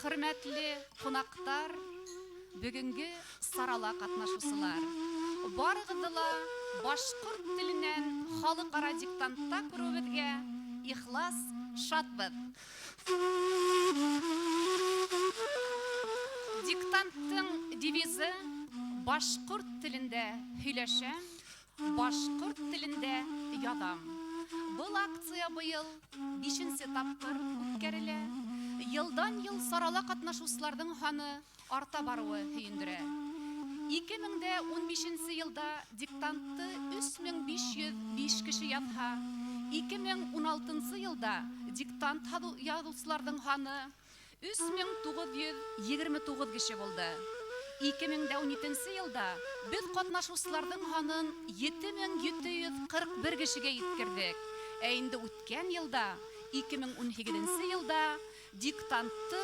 Хөрмәтле ҡунаҡтар, бөгөнгө сарала ҡатнашыусылар! Барығыҙҙы ла башҡорт теленән халыҡ-ара диктантта күреүебеҙгә ихлас шатбыҙ. Диктанттың девизы башҡорт телендә һөйләшәм, башҡорт телендә яҙам. Был акция быйыл бишенсе тапҡыр үткәрелә. Йылдан-йыл сарала ҡатнашыусыларҙың һаны арта барыуы һөйөндөрә. 2015 нче йылда диктантты 3505 кеше яҙһа, 2016 нсы йылда диктант яҙыусыларҙың һаны 3929 кеше булды. 2017 нче йылда беҙ ҡатнашыусыларҙың һанын 7741 кешегә еткерҙек. Ә инде үткән йылда, 2018 нче йылда, Диктантты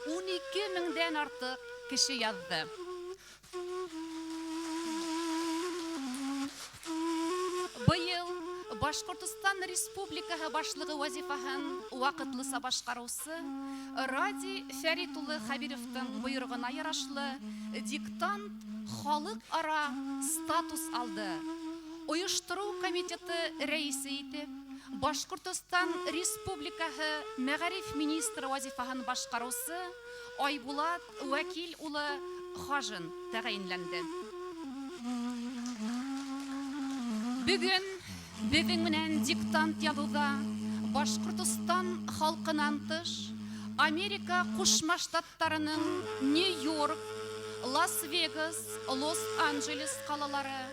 12 меңдән артыҡ кеше яҙҙы. Быйыл Башҡортостан Республикаһы Башлығы вазифаһын ваҡытлыса башҡарыусы Радий Фәрит улы Хәбировтың бойороғона ярашлы, диктант халыҡ-ара статус алды. Оештырыу комитеты рәисе итеп Башкортостан Республикаһы мәгариф министры вазифаһын башҡарыусы Айбулат Вәкил улы Хажин тәғәйенләнде. Бөгөн беҙҙең менән диктант яҙыуҙа Башҡортостан халҡынан тыш, Америка Ҡушма Штаттарының Нью-Йорк, Лас-Вегас, Лос-Анджелес ҡалалары,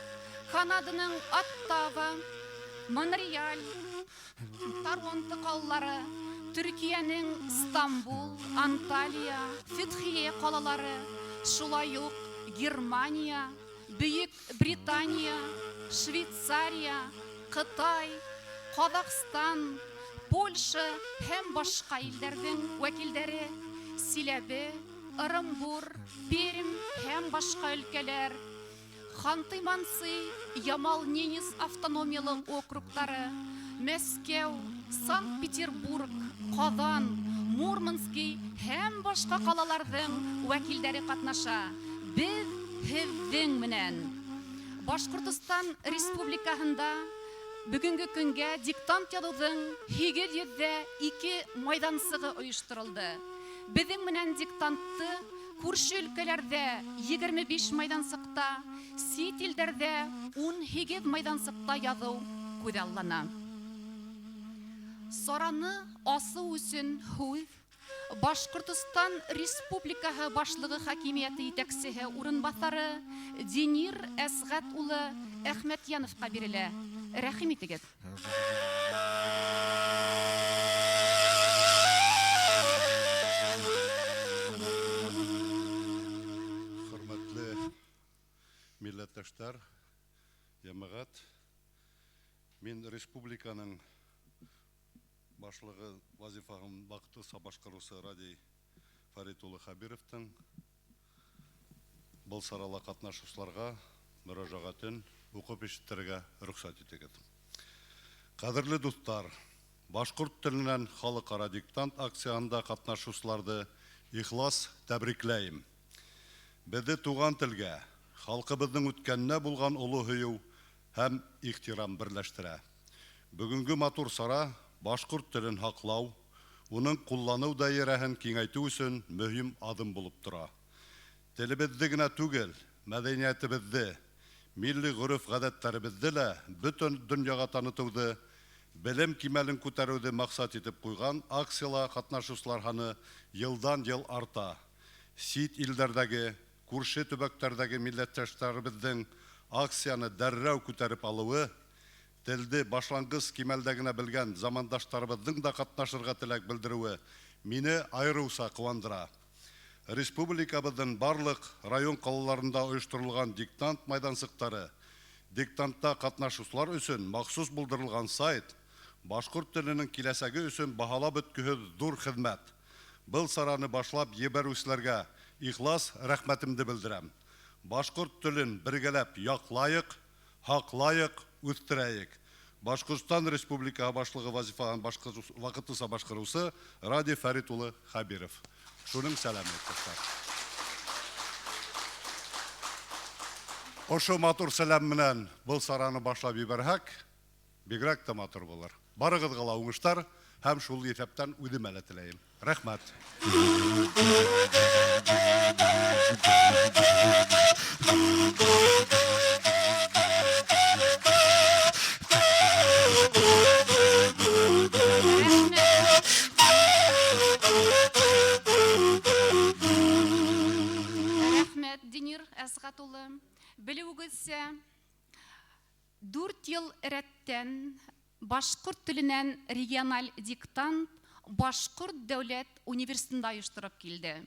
Канаданың Оттава, Монреаль, Торонто ҡалалары, Төркиәнең Стамбул, Анталия, Фетхие ҡалалары, шулай уҡ Германия, Бөйөк Британия, Швейцария, Ҡытай, Ҡаҙағстан, Польша һәм башҡа илдәрҙең вәкилдәре, Силәбе, Ырымбур, Пермь һәм башҡа өлкәләр, Ханты-Манси, Ямал-Ненец автономиялы округтары, Мәскәү, Санкт-Петербург, Казан, Мурмански һәм башка калаларҙың вәкилдәре катнаша. Беҙ һеҙҙең менән! Башкортостан Республикаһында бөгөнгө көнгә диктант яҙыуҙың 802 майҙансығы ойошторолдо. Беҙҙең менән диктантты Күрше өлкәләрдә 25 майҙансыҡта, сит илдәрҙә 18 майҙансыҡта яҙыу күҙаллана. Сараны асыу өсөн һүҙ Башҡортостан Республикаһы Башлығы Хакимиәте етәксеһе урынбаҫары Денир Әсғәт улы Әхмәтйәновҡа бирелә. Рәхим итегеҙ. Хөрмәтле милләттәштәр, йәмәғәт, мин республиканың башлығы вазифаһын ваҡытлыса башҡарыусы Радий Фәрит улы Хәбировтың Был сарала катнашучыларга мөрәҗәгатен укып ишеттерергә рөхсәт итегез. Кадерле дуслар, башкорт теленнән халыкара диктант акцияһында катнашучыларды ихлас тәбрикләйем. Безне туган телгә, халкыбызның үткәненә булган олы һөю һәм ихтирам берләштерә. Бүгенге матур чара башкорт телен һаклау, уның кулланыу даирәһен киңәйтү өчен мөһим адым булып тора. Телебеҙҙе генә түгел, мәҙәниәтебеҙҙе, милли гореф-ғәҙәттәребеҙҙе лә бөтөн донъяға танытыуҙы, белем кимәлен күтәреүҙе маҡсат итеп ҡуйған акцияла ҡатнашыусылар һаны йылдан-йыл арта. Сит илдәрҙәге, күрше төбәктәрҙәге милләттәштәребеҙҙең акцияны дәррәү күтәреп алыуы, телде башланғыс кимәлдә генә белгән замандаштарыбыҙҙың да ҡатнашырға теләк белдереүе мине айырыуса ҡыуандыра. Республикабыҙҙың барлыҡ район-ҡалаларында ойошторолған диктант майҙансыҡтары, диктантта ҡатнашыусылар өсөн махсус булдырылған сайт, башҡорт теленең киләсәге өсөн баһалап бөткөһөҙ ҙур хеҙмәт. Был сараны башлап ебәреүселәргә ихлас рәхмәтемде белдерәм. Башҡорт телен бергәләп яҡлайыҡ, һаҡлайыҡ, үҫтерәйек. Башҡортостан Республикаһы Башлығы вазифаһын ваҡытлыса башҡарыусы Радий Фәрит улы Хәбиров. Шуның сәләме, иптәштәр. Ошо матур сәләм менән был сараны башлап ебәрһәк, бигерәк тә матур булыр. Барығыҙға ла уңыштар һәм шул иҫәптән үҙемә лә теләйем. Рәхмәт. Рәхмәт, Денир Әсғәт улы. Белеүегеҙсә, 4 йыл рәттән башҡорт теленән региональ диктант Башҡорт дәүләт университетында ойоштороп килде.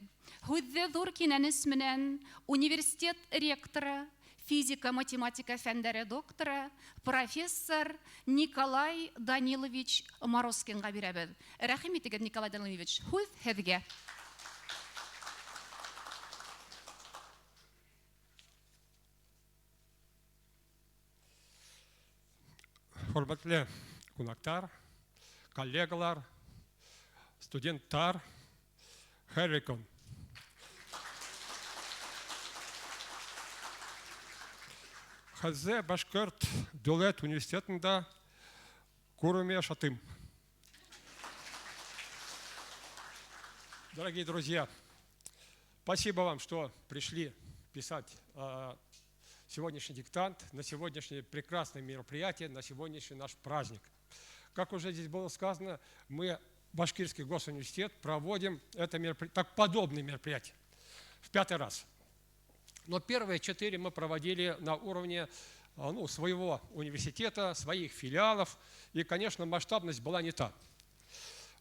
Һүҙҙе ҙур кинәнес менән университет ректоры, физика-математика фәндәре докторы, профессор Николай Данилович Морозкинға бирәбеҙ. Рәхим итегеҙ, Николай Данилович, һүҙ һеҙгә. Хөрмәтле ҡунаҡтар, коллегалар, студенттар, хәйерле көн. Һеҙҙе Башҡорт дәүләт университетында күреүемә шатмын. Дорогие друзья, спасибо вам, что пришли писать сегодняшний диктант, на сегодняшнее прекрасное мероприятие, на сегодняшний наш праздник. Как уже здесь было сказано, мы, Башкирский госуниверситет, проводим это так подобное мероприятие в 5-й раз. Но первые 4 мы проводили на уровне своего университета, своих филиалов, и, конечно, масштабность была не та.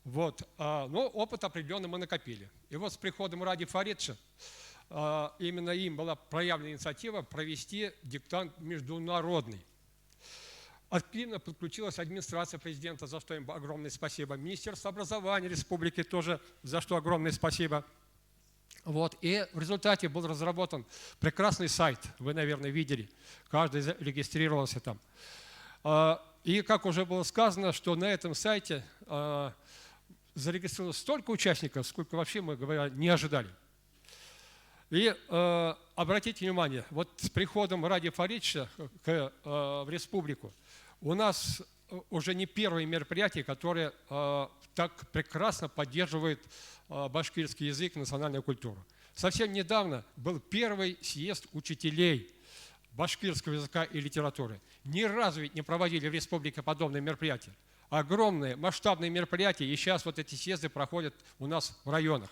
Но опыт определенный мы накопили. И с приходом Ради Фаридовича, именно им была проявлена инициатива провести диктант международный. Активно подключилась администрация президента, за что им огромное спасибо. Министерство образования республики тоже, за что огромное спасибо. И в результате был разработан прекрасный сайт, вы, наверное, видели, каждый зарегистрировался там. И, как уже было сказано, что на этом сайте зарегистрировалось столько участников, сколько вообще мы, говоря, не ожидали. И обратите внимание, с приходом Ради Фаридовича в республику у нас уже не первое мероприятие, которое так прекрасно поддерживает башкирский язык, национальную культуру. Совсем недавно был первый съезд учителей башкирского языка и литературы. Ни разу ведь не проводили в республике подобные мероприятия. Огромные, масштабные мероприятия, и сейчас эти съезды проходят у нас в районах.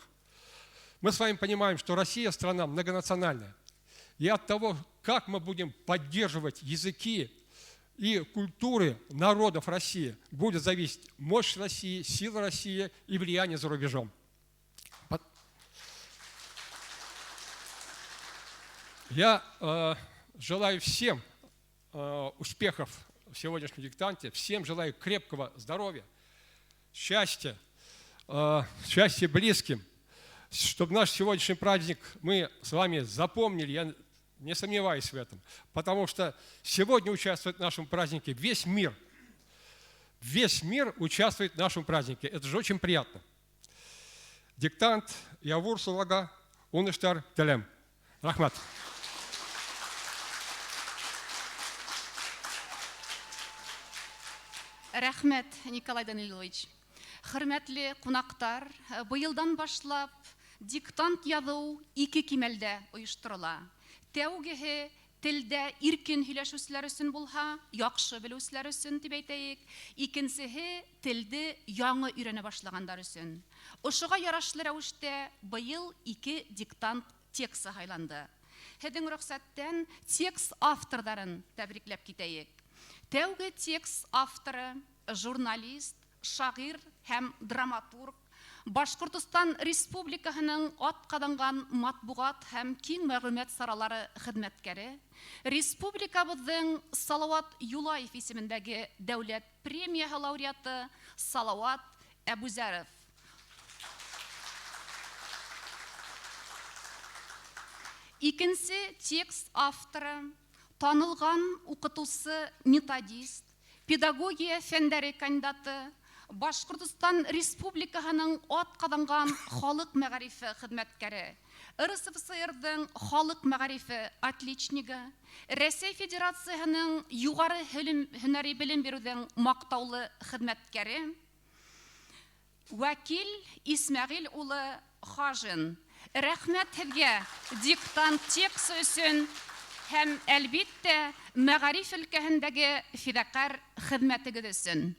Мы с вами понимаем, что Россия страна многонациональная. И от того, как мы будем поддерживать языки и культуры народов России, будет зависеть мощь России, сила России и влияние за рубежом. Я желаю всем успехов в сегодняшнем диктанте, всем желаю крепкого здоровья, счастья близким, чтобы наш сегодняшний праздник мы с вами запомнили, я не сомневаюсь в этом, потому что сегодня участвует в нашем празднике весь мир. Весь мир участвует в нашем празднике. Это же очень приятно. Диктант Явур Сулага Уныштар Телем. Рахмат. Рәхмәт, Николай Данилович. Хөрмәтле ҡунаҡтар, быйылдан башлап диктант яҙыу ике кимәлдә ойошторола. Тәүгеһе телдә иркен һөйләшеүселәр өсөн булһа, яҡшы белеүселәр өсөн тип әйтәйек. Икенсеһе телде яңы өйрәнә башлағандар өсөн. Ошоға ярашлы рәүештә быйыл ике диктант тексты һайланды. Һеҙҙең рөхсәттән текст авторҙарын тәбрикләп китәйек. Тәүге текст авторы журналист, шағир һәм драматург, Башҡортостан Республикаһының атҡаҙанған матбуғат һәм киң мәғлүмәт саралары хеҙмәткәре, республикабыҙҙың Салауат Юлаев исемендәге дәүләт премияһы лауреаты Салауат Әбүзәров. Икенсе текст авторы, танылған уҡытыусы, методист, педагогия фәндәре кандидаты, Башҡортостан Республикаһының атҡаҙанған халыҡ мәғарифы хеҙмәткәре, РСФСР-ҙың халыҡ мәғарифы отличнигы, Рәсәй Федерацияһының юғары һөнәри белем биреүҙең маҡтаулы хеҙмәткәре Вәкил Исмәғил улы Хажин. Рәхмәт һеҙгә диктант тексты өсөн һәм, әлбиттә, мәғариф өлкәһендәге фиҙаҡәр хеҙмәтегеҙ өсөн.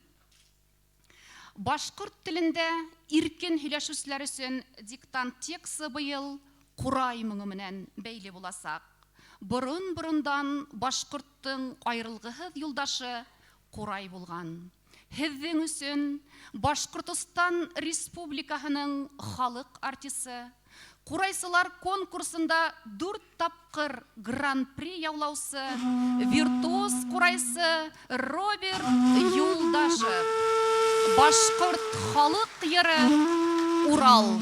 Башҡорт телендә иркен һөйләшеүселәр өсөн диктант тексты быйыл ҡурай моңо менән бәйле буласаҡ. Борон-борондан башҡорттоң айырылғыһыҙ юлдашы ҡурай булған. Һеҙҙең өсөн Башҡортостан Республикаһының халыҡ артисы, ҡурайсылар конкурсында 4 тапҡыр гран-при яулаусы, виртуоз ҡурайсы Роберт Юлдашев. Башҡорт халыҡ йыры Урал.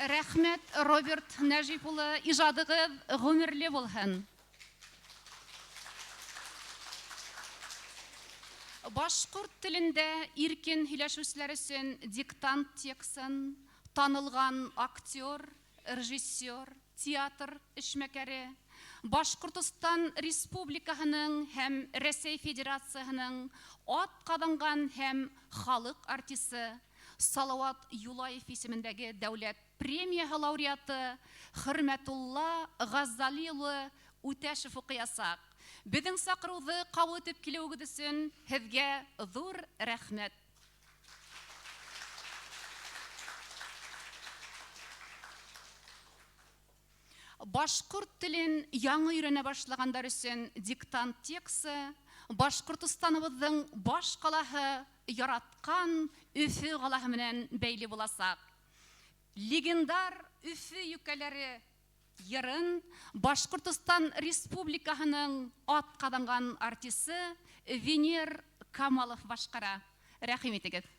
Рәхмәт, Роберт Нәжип улы, ижадығыҙ ғүмерле булһын. Башҡорт телендә иркен һөйләшеүселәр өсөн диктант тексын танылған актер, режиссер, театр эшмәкәре, Башҡортостан Республикаһының һәм Рәсәй Федерацияһының атҡаҙанған һәм халыҡ артисы Салауат Юлаев исемендәге дәүләт премияһы лауреаты Хөрмәтулла Ғазали улы Үтәшев уҡыясаҡ. Беҙҙең саҡырыуҙы ҡабул итеп килеүегеҙ өсөн һеҙгә ҙур рәхмәт. Башҡорт телен яңы өйрәнә башлағандар өсөн диктант тексты Башҡортостаныбыҙҙың баш ҡалаһы яратҡан Өфө ҡалаһы менән бәйле буласаҡ. Легендар Өфө йүкәләре йырын Башҡортостан Республикаһының атҡаҙанған артисы Венер Камалов башҡара. Рәхим итегеҙ.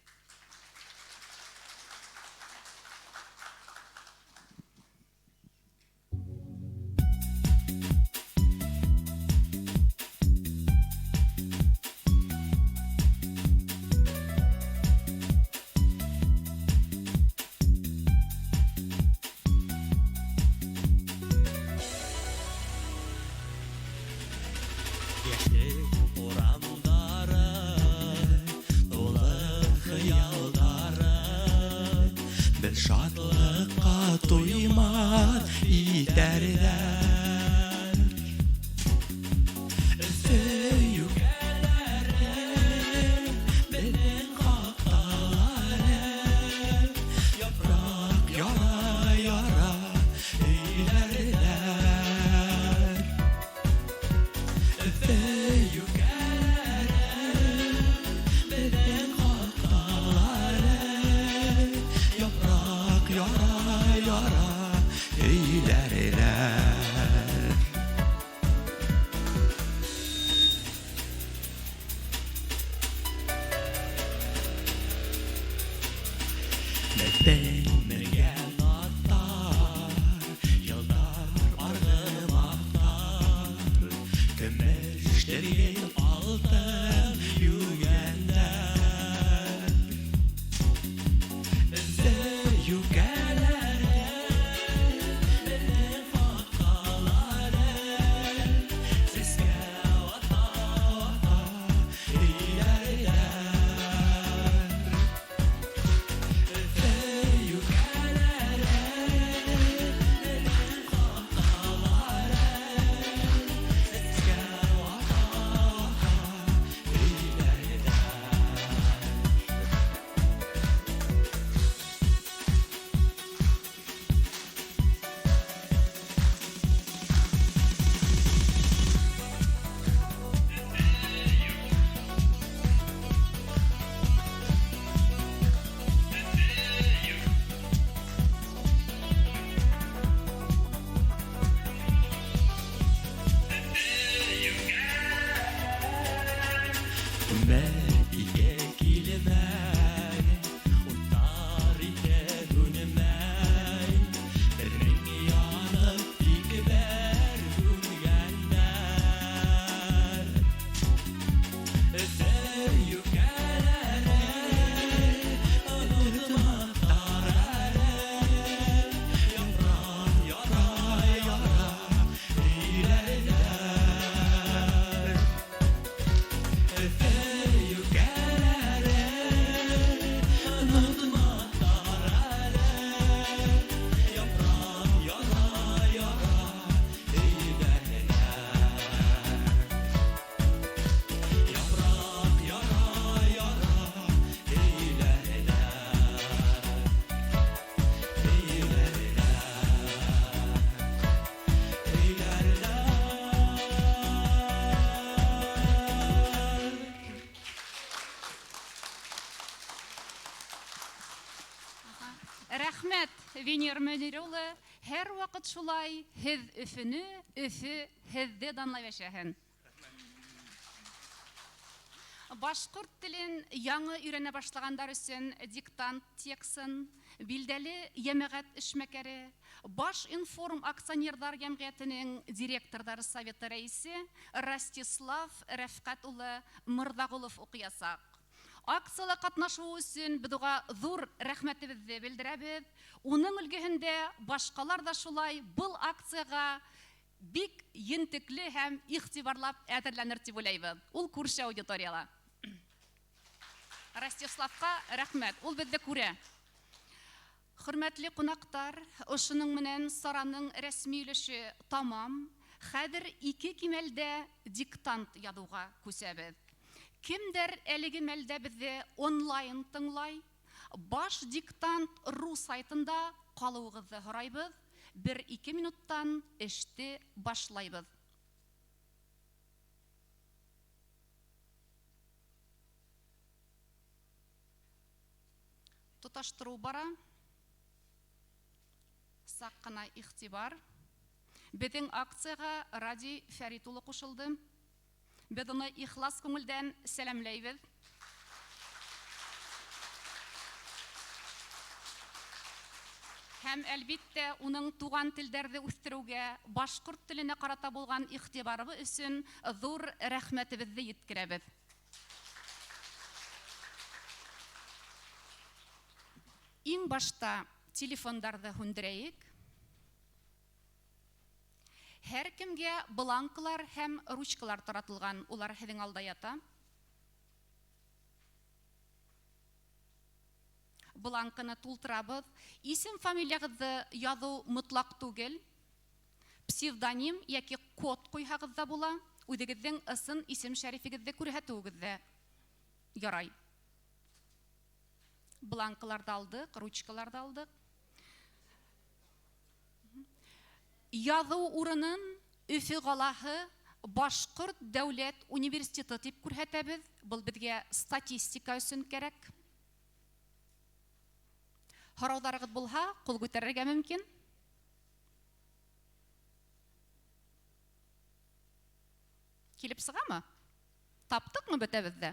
Өйләрҙәр Өфө йүкәләре, беҙҙең хаҡталары, Япраҡ яра-яра өйләрҙәр. Өфө йүкәләре, беҙҙең хаҡталары, Япраҡ яра-яра өйләрҙәр. Беҙҙең менгән аттар, йылдар арғымаҡтар, Көмөш теҙген, алтын йүгәндәр. Өфө йүкәләре, беҙҙең хаҡталары, Сәскә ата-ата өйләрҙәр. Өфө йүкәләре, беҙҙең хаҡталары, Сәскә ата-ата өйләрҙәр. Өмөр ике килмәй, уттар ике һүнмәй, Бер мең янып, тик бер һүнгәндәр. Өфө йүкәләре, онотмаҫтар әле, Япраҡ яра-яра өйләрҙәр. Өфө йүкәләре, онотмаҫтар әле, Япраҡ яра-яра өйләрҙәр. Япраҡ яра-яра өйләрҙәр. Өйләрҙәр. Өйләрҙәр. Рәхмәт, Венер Мөнир улы, һәр ваҡыт шулай һеҙ Өфөнө, Өфө һеҙҙе данлай йәшәһен. Башҡорт телен яңы өйрәнә башлағандар өсөн диктант тексын билдәле йәмәғәт эшмәкәре, Башинформ акционерҙар йәмғиәтенең директорҙар советы рәйесе Ростислав Рәфҡәт улы Мырҙағолов уҡыясаҡ. Акцияла ҡатнашыуы өсөн беҙ уға ҙур рәхмәтебеҙҙе белдерәбеҙ. Уның өлгөһөндә башҡалар ҙа шулай был акцияға бик ентекле һәм иғтибарлап әҙерләнер тип уйлайбыҙ. Ул күрше аудиторияла. Ростиславҡа рәхмәт, ул беҙҙе күрә. Хөрмәтле ҡунаҡтар, ошоноң менән сараның рәсми өлөшө тамам. Хәҙер ике кимәлдә диктант яҙыуға күсәбеҙ. Кемдәр әлеге мәлдә беҙҙе онлайн тыңлай, Баш диктант ру сайтында ҡалыуығыҙҙы һорайбыҙ. Бер-ике минуттан эште башлайбыҙ. Тоташтырыу бара. Саҡ ҡына иғтибар. Беҙҙең акцияға Ради Фәрит улы ҡушылды. Беҙ уны ихлас күңелдән сәләмләйбеҙ. Һәм әлбиттә уның туған телдәрҙе үҫтереүгә, башҡорт теленә ҡарата булған иғтибары өсөн ҙур рәхмәтебеҙҙе еткерәбеҙ. Иң башта телефондарҙы һүндерәйек. Һәр кемгә бланклар һәм ручкалар таратылған, улар һеҙҙең алда ята. Бланканы тултырабыҙ. Исем фамилияғыҙҙы яҙыу мотлаҡ түгел. Псевдоним яки код ҡуйһағыҙ ҙа була, үҙегеҙҙең ысын исем-шәрифегеҙҙе күрһәтеүегеҙ ҙә ярай. Бланкаларҙы алдыҡ, ручкаларҙы алдыҡ. Яҙыу урынын Өфө ҡалаһы Башҡорт дәүләт университеты тип күрһәтәбеҙ. Был беҙгә статистика өсөн кәрәк. Һорауҙарығыҙ булһа, ҡул күтәрергә мөмкин. Килеп сығамы? Таптыҡмы бөтәбеҙ ҙә?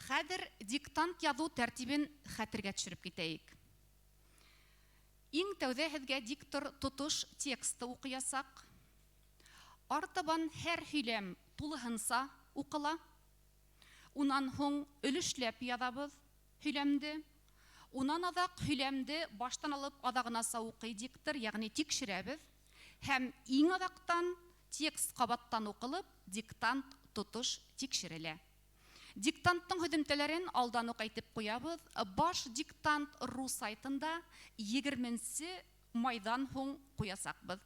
Хәҙер диктант яҙыу тәртибен хәтергә төшөрөп китәйек. Иң тәүҙә һеҙгә диктор тотош тексты уҡыясаҡ. Артабан һәр һөйләм тулыһынса уҡыла. Унан һуң өлөшләп яҙабыҙ һөйләмде. Унан аҙаҡ һөйләмде баштан алып аҙағынаса уҡый диктор, йәғни тикшерәбеҙ. Һәм иң аҙаҡтан текст ҡабаттан уҡылып, диктант тотош тикшерелә. Диктанттың һөҙөмтәләрен алдан уҡ әйтеп ҡуябыҙ. Баш диктант ру сайтында 20 майҙан һуң ҡуясаҡбыҙ.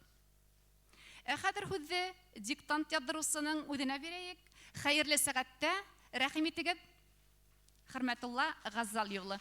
Ә хәҙер һүҙҙе диктант яҙҙырыусының үҙенә бирәйек. Хәйерле сәғәттә, рәхим итегеҙ, Хөрмәтулла Ғаззали улы.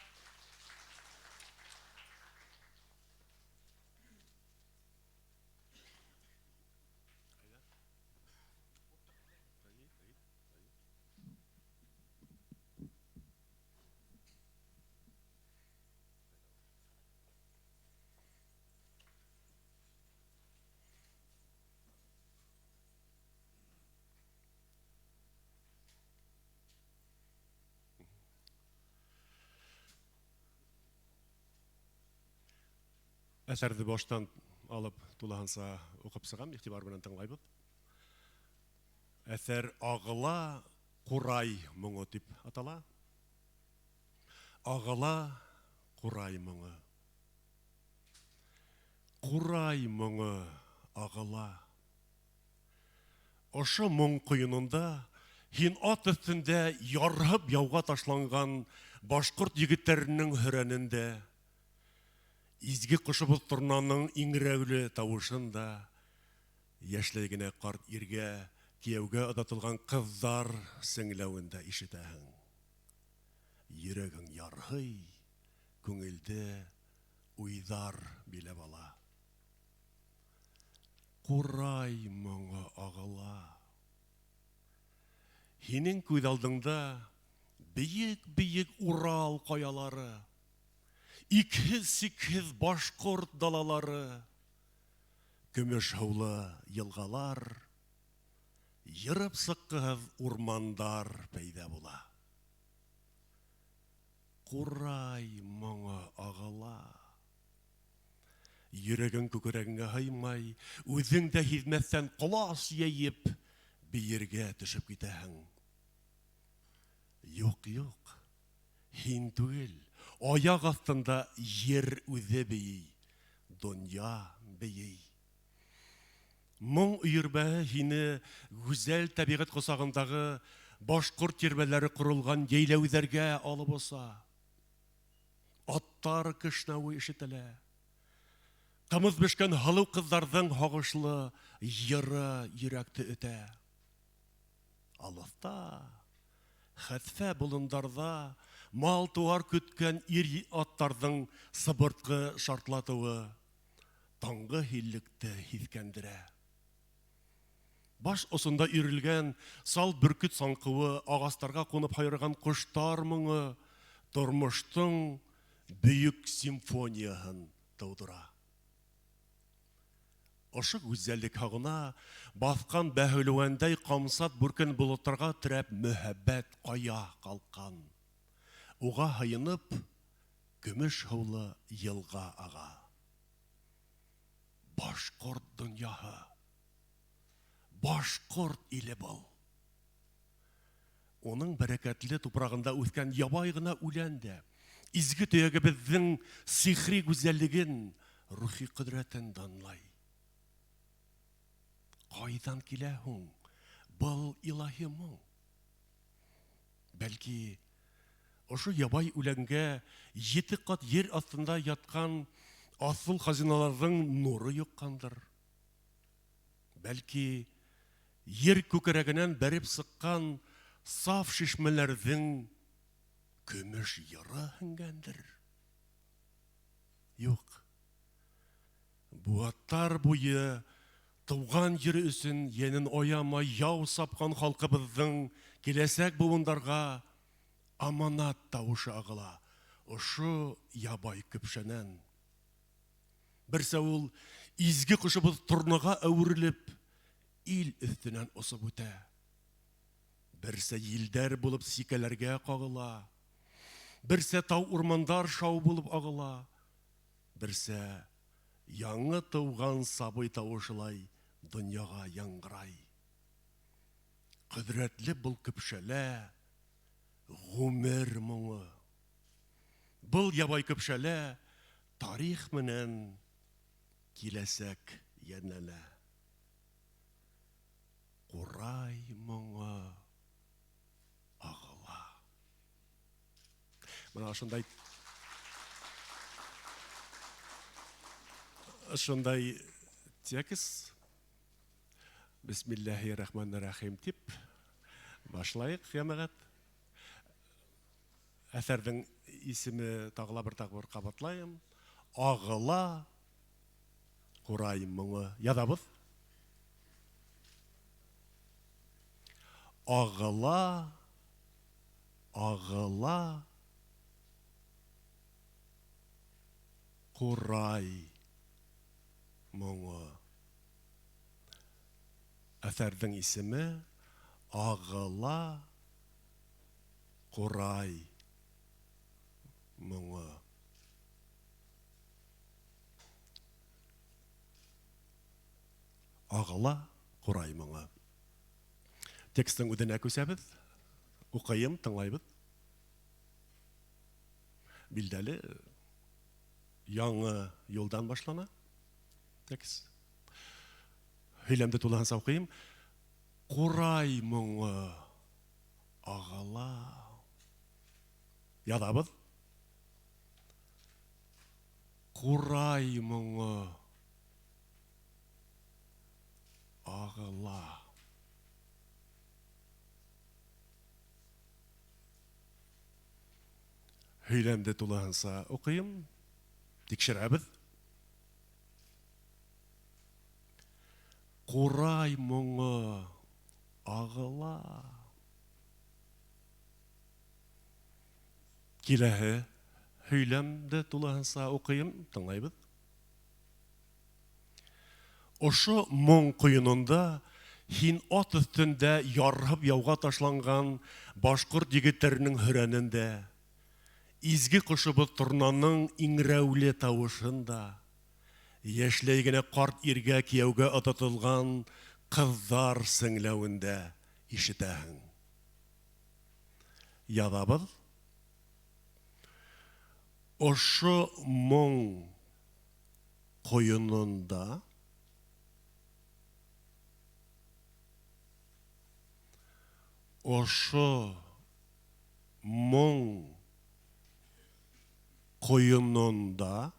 Әҫәрҙе баштан алып тулыһынса уҡып сығам, иғтибар менән тыңлайбыҙ. Әҫәр Ағыла ҡурай моңо тип атала. Ағыла ҡурай моңо. Ҡурай моңо ағыла. Ошо моң ҡойононда һин ат өҫтөндә ярһып яуға ташланған башҡорт егеттәренең һөрәнендә, изге ҡошобоҙ торнаның иңрәүле тауышын да, йәшләй генә ҡарт иргә кейәүгә оҙатылған ҡыҙҙар сеңләүен дә ишетәһең. Йөрәгең ярһый, күңелде уйҙар биләп ала. Ҡурай моңо ағыла. Һинең күҙ алдыңда бейек-бейек Урал ҡаялары, икһеҙ-сикһеҙ башҡорт далалары, көмөш һыулы йылғалар, йырып сыҡҡыһыҙ урмандар пәйҙә була. Ҡурай моңо ағыла. Йөрәгең күкрәгеңә һыймай, үҙең дә һиҙмәҫтән ҡолас йәйеп, бейергә төшөп китәһең. Юҡ, юҡ, һин түгел, аяҡ аҫтында ер үҙе бейей, донъя бейей. Моң өйөрмәһе һине гүзәл тәбиғәт ҡосағындағы башҡорт тирмәләре ҡоролған йәйләүҙәргә алып оса. Аттар кешнәүе ишетелә. Ҡымыҙ бешкән һылыу ҡыҙҙарҙың һағышлы йыры йөрәкте өтә. Алыҫта, хәтфә болондарҙа мал-тыуар көткән ир аттарҙың сыбыртҡы шартлатыуы таңғы һиллекте һиҫкәндерә. Баш осонда өйрөлгән сал бөркөт саңҡыуы, ағастарға ҡунып һайраған ҡоштар моңо тормоштоң бөйөк симфонияһын тыуҙыра. Ошо гүзәллек һағына баҫҡан бәһлеүәндәй ҡамсат бүркен болоттарға терәп мөхәббәт ҡая ҡалҡан. Уға һыйынып көмөш һыулы йылға аға. Башҡорт донъяһы, башҡорт иле был. Уның бәрәкәтле тупрағында үҫкән ябай ғына үлән дә изге төйәгебеҙҙең сихри гүзәллеген, рухи ҡөҙрәтен данлай. Ҡайҙан килә һуң был илаһи моң? Бәлки ошо ябай үләнгә 7 ҡат ер аҫтында ятҡан Аҫыл хазиналарҙың нуры йоҡҡандыр. Бәлки, ер күкрәгенән бәреп сыҡҡан саф шишмәләрҙең көмөш йыры һеңгәндер. Юҡ. Быуаттар буйы тыуған ере өсөн йәнен аямай яу сапҡан халҡыбыҙҙың киләсәк быуындарға аманат тауышы ағыла ошо ябай көпшәнән. Берсә ул изге ҡошобоҙ торнаға әүерелеп ил өҫтөнән осоп үтә. Берсә елдәр булып сикәләргә ҡағыла. Берсә тау-урмандар шау булып ағыла. Берсә яңы тыуған сабый тауышылай донъяға яңғырай. Ҡөҙрәтле был көпшәлә ғүмер моңо. Был ябай көпшәлә тарих менән киләсәк йәнләнә. Ҡурай моңо ағыла. Бына ошондай ошондай текст. Бисмиллахи рахмани рахим тип башлайыҡ, йәмәғәт. Әҫәрҙең исеме тағы ла бер тапҡыр ҡабатлайым. Ағыла ҡурай моңо. Яҙабыҙ. Ағыла, ағыла ҡурай моңо. Әҫәрҙең исеме Ағыла ҡурай моңо. Ағыла ҡурай моңо. Текстың үҙенә күсәбеҙ. Уҡыйым, тыңлайбыҙ. Билдәле, яңы юлдан башлана текст. Һөйләмде тулыһынса уҡыйым. Ҡурай моңо ағыла. Яҙабыҙ. Ҡурай моңо ағыла. Һөйләмде тулыһынса уҡыйым. Тикшерәбеҙ. Ҡурай моңо ағыла. Киләһе һөйләмде тулыһынса уҡыйым, тыңлайбыҙ. Ошо моң ҡойононда һин ат өҫтөндә ярһып яуға ташланған башҡорт егеттәренең һөрәнен дә, изге ҡошобоҙ торнаның иңрәүле тауышын да, йәшләй генә ҡарт иргә кейәүгә оҙатылған ҡыҙҙар сеңләүен дә ишетәһең. Яҙабыҙ. Ошо моң ҡойононда ошо моң ҡойононда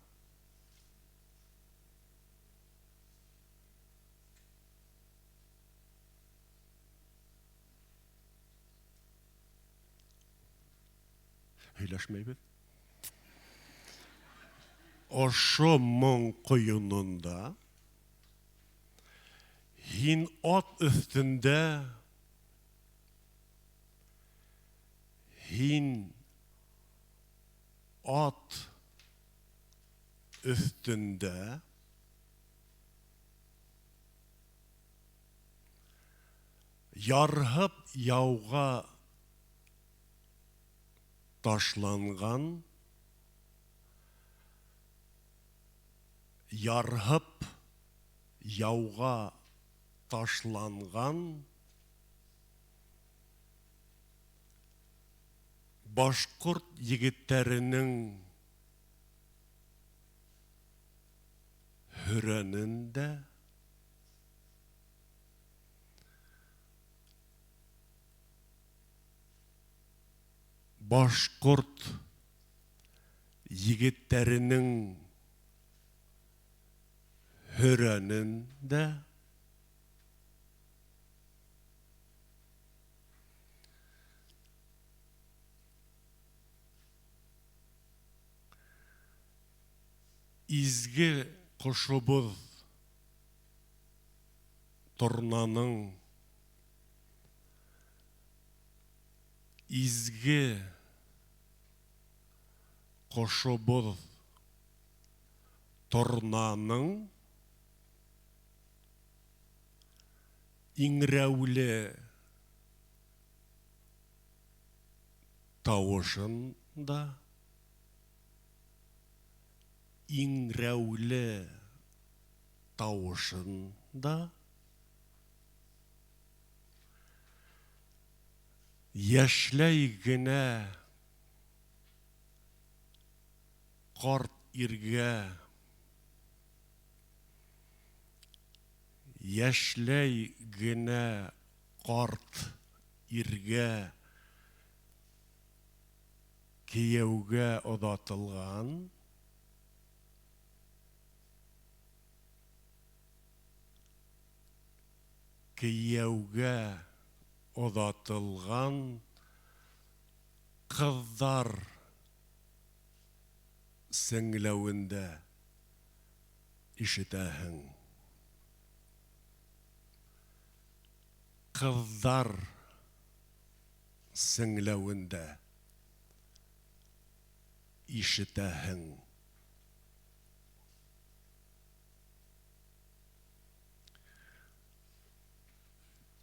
һөйләшмәйбеҙ. Ошо моң ҡойононда һин ат өҫтөндә һин ат өҫтөндә ярһып яуға ташланған ярһып яуға ташланған башҡорт егеттәренең һөрәнен дә башҡорт егеттәренең Һөрәнен дә изге ҡошобоҙ торнаның изге ҡошобоҙ торнаның иңрәүле тауышын да иңрәүле тауышын да йәшләй генә ҡарт иргә йәшләй генә ҡарт иргә кейәүгә оҙатылған кейәүгә оҙатылған ҡыҙҙар сеңләүен дә ишетәһең. Ҡыҙҙар сеңләүен дә ишетәһең.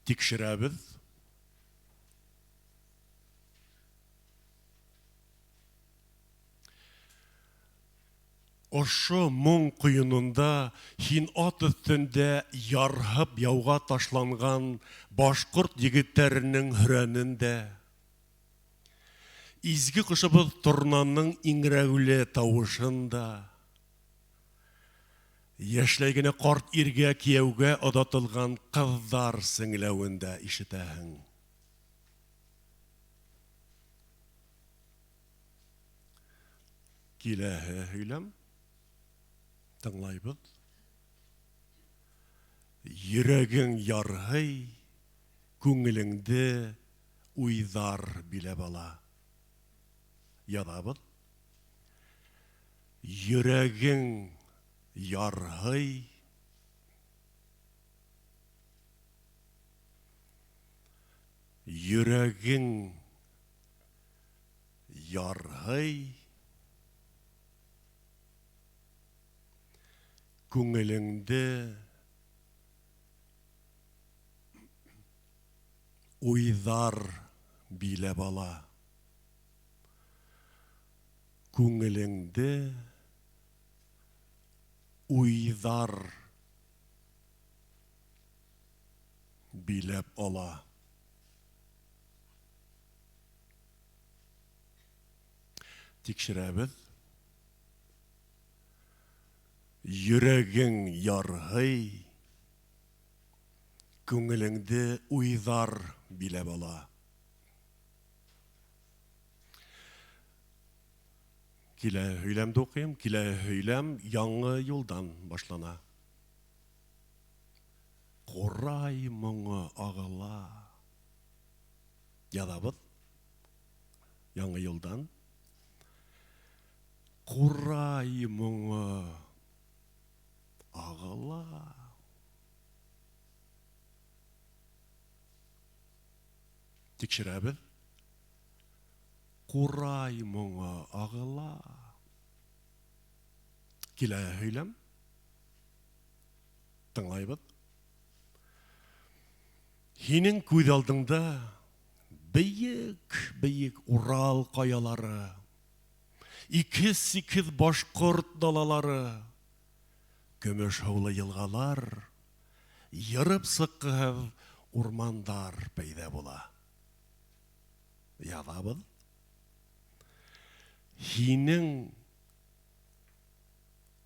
Тикшерәбеҙ. Ошо моң ҡойононда һин ат өҫтөндә ярһып яуға ташланған башҡорт егеттәренең һөрәнен дә, изге ҡошобоҙ торнаның иңрәүле тауышын да, йәшләй генә ҡарт иргә кейәүгә оҙатылған ҡыҙҙар сеңләүен дә ишетәһең. Киләһе һөйләм. Тыңлайбыҙ. Йөрәгең ярһый, күңелеңде уйҙар биләп ала. Яҙабыҙ. Йөрәгең ярһый, йөрәгең ярһый, күңелеңде уйҙар биләп ала. Күңелеңде уйҙар биләп ала. Тикшерәбеҙ. Йөрәгең ярһый, күңелеңде уйҙар биләп ала. Килә һөйләмде уҡыйым, килә һөйләм яңы юлдан башлана. Ҡурай моңо ағыла. Яҙабыҙ. Яңы юлдан. Ҡурай моңо ағыла. Тикшерәбеҙ. Ҡурай моңо ағыла. Килә һөйләм. Тыңлайбыҙ. Һинең күҙ алдыңда бейек-бейек Урал ҡаялары, икһеҙ-сикһеҙ башҡорт далалары, көмөш һыулы йылғалар, йырып сыҡҡыһыҙ урмандар пәйҙә була. Яҙабыҙ. Һинең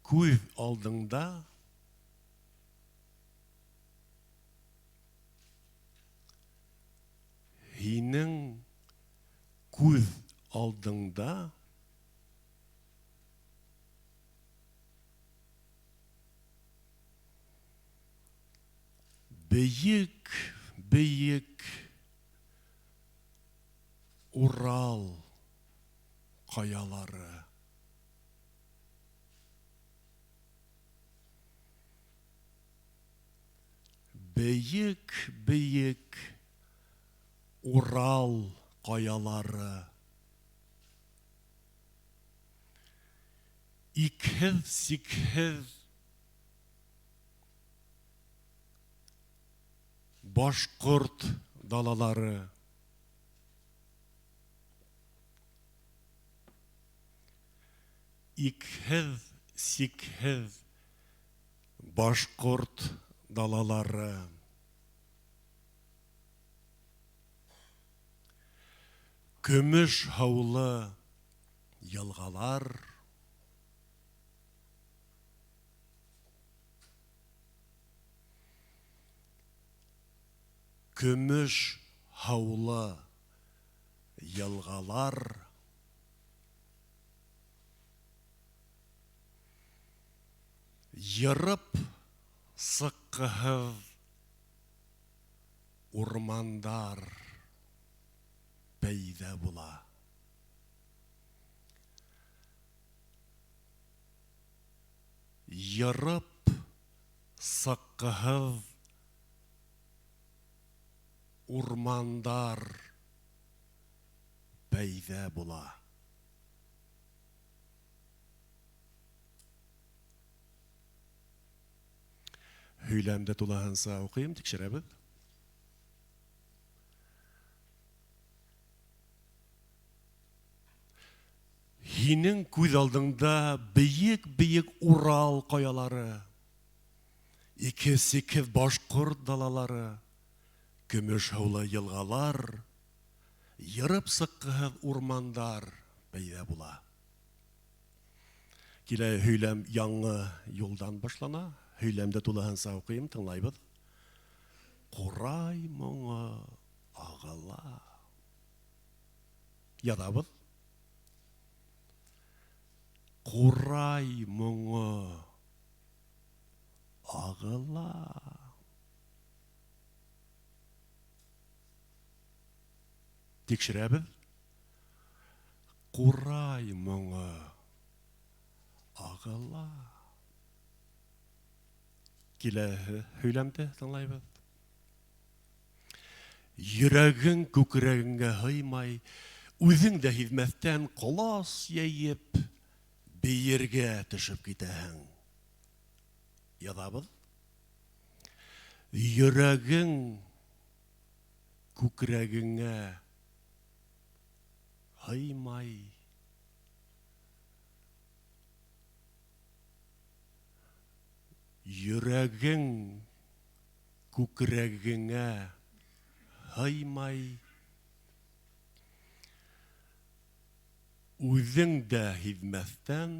күҙ алдыңда һинең күҙ алдыңда Бейек-бейек Урал ҡаялары. Бейек-бейек Урал ҡаялары. Икһеҙ-сикһеҙ башҡорт далалары. Икһеҙ-сикһеҙ башҡорт далалары. Көмөш һыулы йылғалар. Көмөш һыулы йылғалар. Йырып сыҡҡыһыҙ урмандар пәйҙә була. Йырып сыҡҡыһыҙ урмандар пәйҙә була. Һөйләмде тулыһынса уҡыйым, тикшерәбеҙ. Һинең күҙ алдыңда бейек-бейек Урал ҡаялары, ике-сикһеҙ башҡорт далалары, көмөш һыулы йылғалар, йырып сыҡҡыһыҙ урмандар пәйҙә була. Килә һөйләм яңы юлдан башлана. Һөйләмде тулыһынса уҡыйым, тыңлайбыҙ. Ҡурай моңо ағыла. Яҙабыҙ. Ҡурай моңо ағыла. Тикшерәбеҙ. Ҡурай моңо ағыла. Киләһе һөйләмде тыңлайбыҙ. Йөрәгең күкрәгеңә һыймай, үҙең дә һиҙмәҫтән ҡолас йәйеп бейергә төшөп китәһең. Яҙабыҙ. Йөрәгең күкрәгеңә һыймай, йөрәгең күкрәгеңә һыймай, үҙең дә һиҙмәҫтән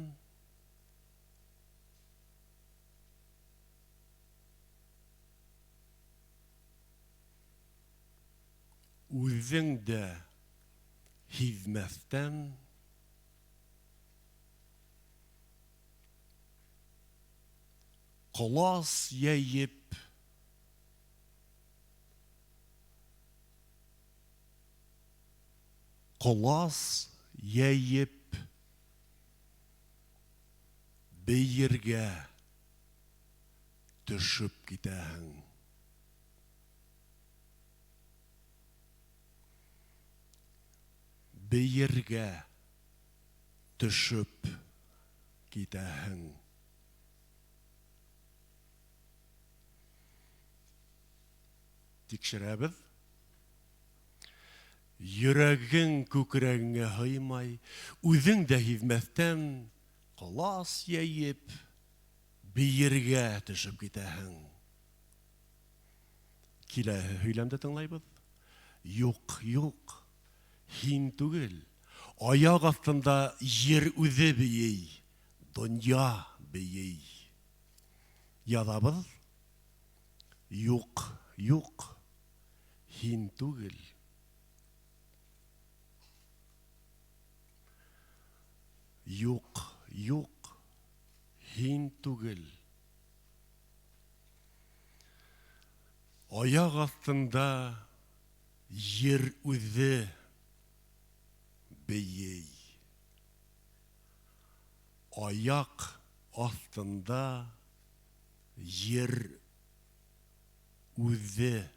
үҙең дә һиҙмәҫтән ҡолас йәйеп ҡолас йәйеп бейергә төшөп китәһең. Бейергә төшөп китәһең. Тикшерәбеҙ. Йөрәгең күкрәгеңә һыймай, үҙең дә һиҙмәҫтән ҡолас йәйеп бейергә төшөп китәһең. Киләһе һөйләмде тыңлайбыҙ. Юҡ, юҡ, һин түгел. Аяҡ аҫтында ер үҙе бейей, донъя бейей. Яҙабыҙ. Юҡ, юҡ, һин түгел. Юҡ, юҡ, һин түгел. Аяҡ аҫтында ер үҙе бейей. Аяҡ аҫтында ер үҙе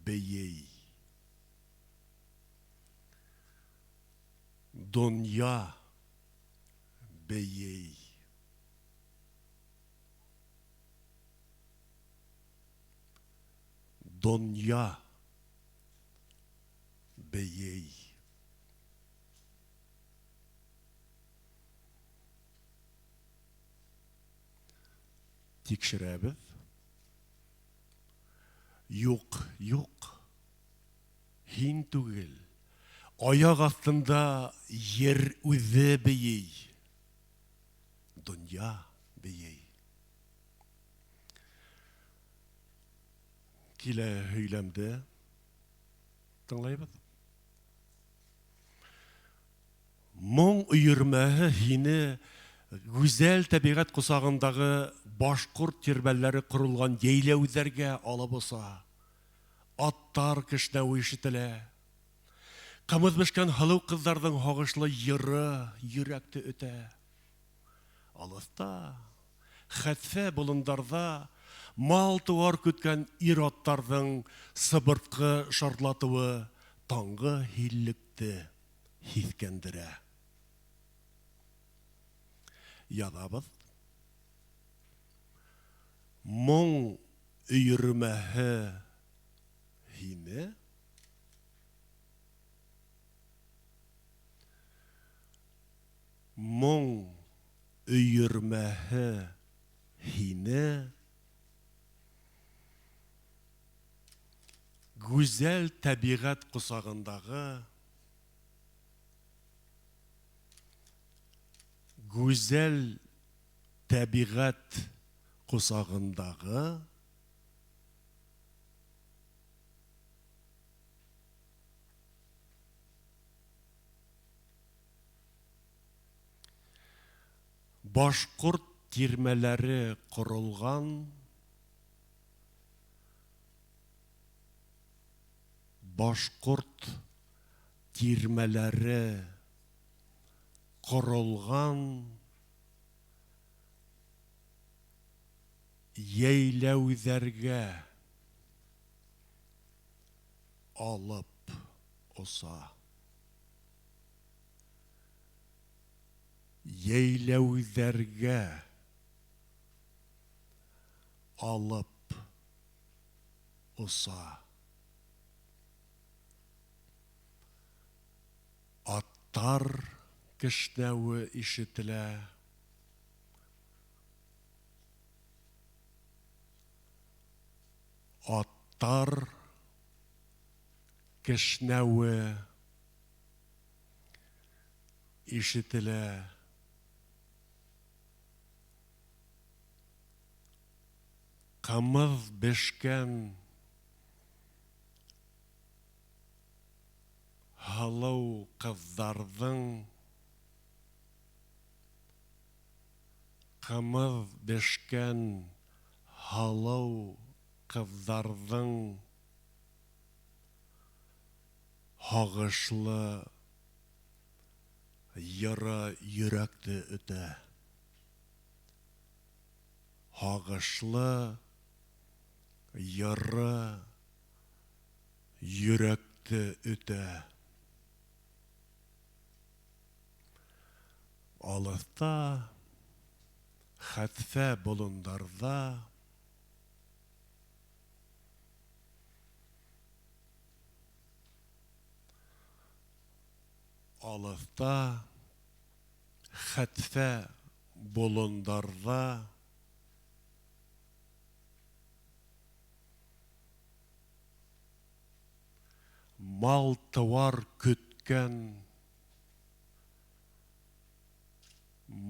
бейей. Донъя бейей. Донъя бейей. Тикшерәбеҙ. Юҡ, юҡ, һин түгел. Аяҡ аҫтында ер үҙе бейей. Донъя бейей. Килә һөйләмде тыңлайбыҙ. Моң өйөрмәһе һине гүзәл тәбиғәт ҡосағындағы башҡорт тирмәләре ҡоролған йәйләүҙәргә алып оса. Аттар кешнәүе ишетелә. Ҡымыҙ бешкән һылыу ҡыҙҙарҙың һағышлы йыры йөрәкте өтә. Алыҫта, хәтфә болондарҙа мал-тыуар көткән ир-аттарҙың сыбыртҡы шартлатыуы таңғы һиллекте һиҫкәндерә. Яҙабыҙ. Моң өйөрмәһе һине Моң өйөрмәһе һине гүзәл тәбиғәт ҡосағындағы гүзәл тәбиғәт ҡосағындағы башҡорт тирмәләре ҡоролған башҡорт тирмәләре ҡоролған йәйләүҙәргә алып оса. Йәйләүҙәргә алып оса. Аттар кешнәүе ишетелә. Аттар кешнәүе ишетелә. Ҡымыҙ бешкән һылыу ҡыҙҙарҙың ҡымыҙ бешкән һылыу ҡыҙҙарҙың һағышлы йыры йөрәкте өтә. Һағышлы йыры йөрәкте өтә. Алыҫта, хәтфә болондарҙа алыҫта, хәтфә болондарҙа мал-тыуар көткән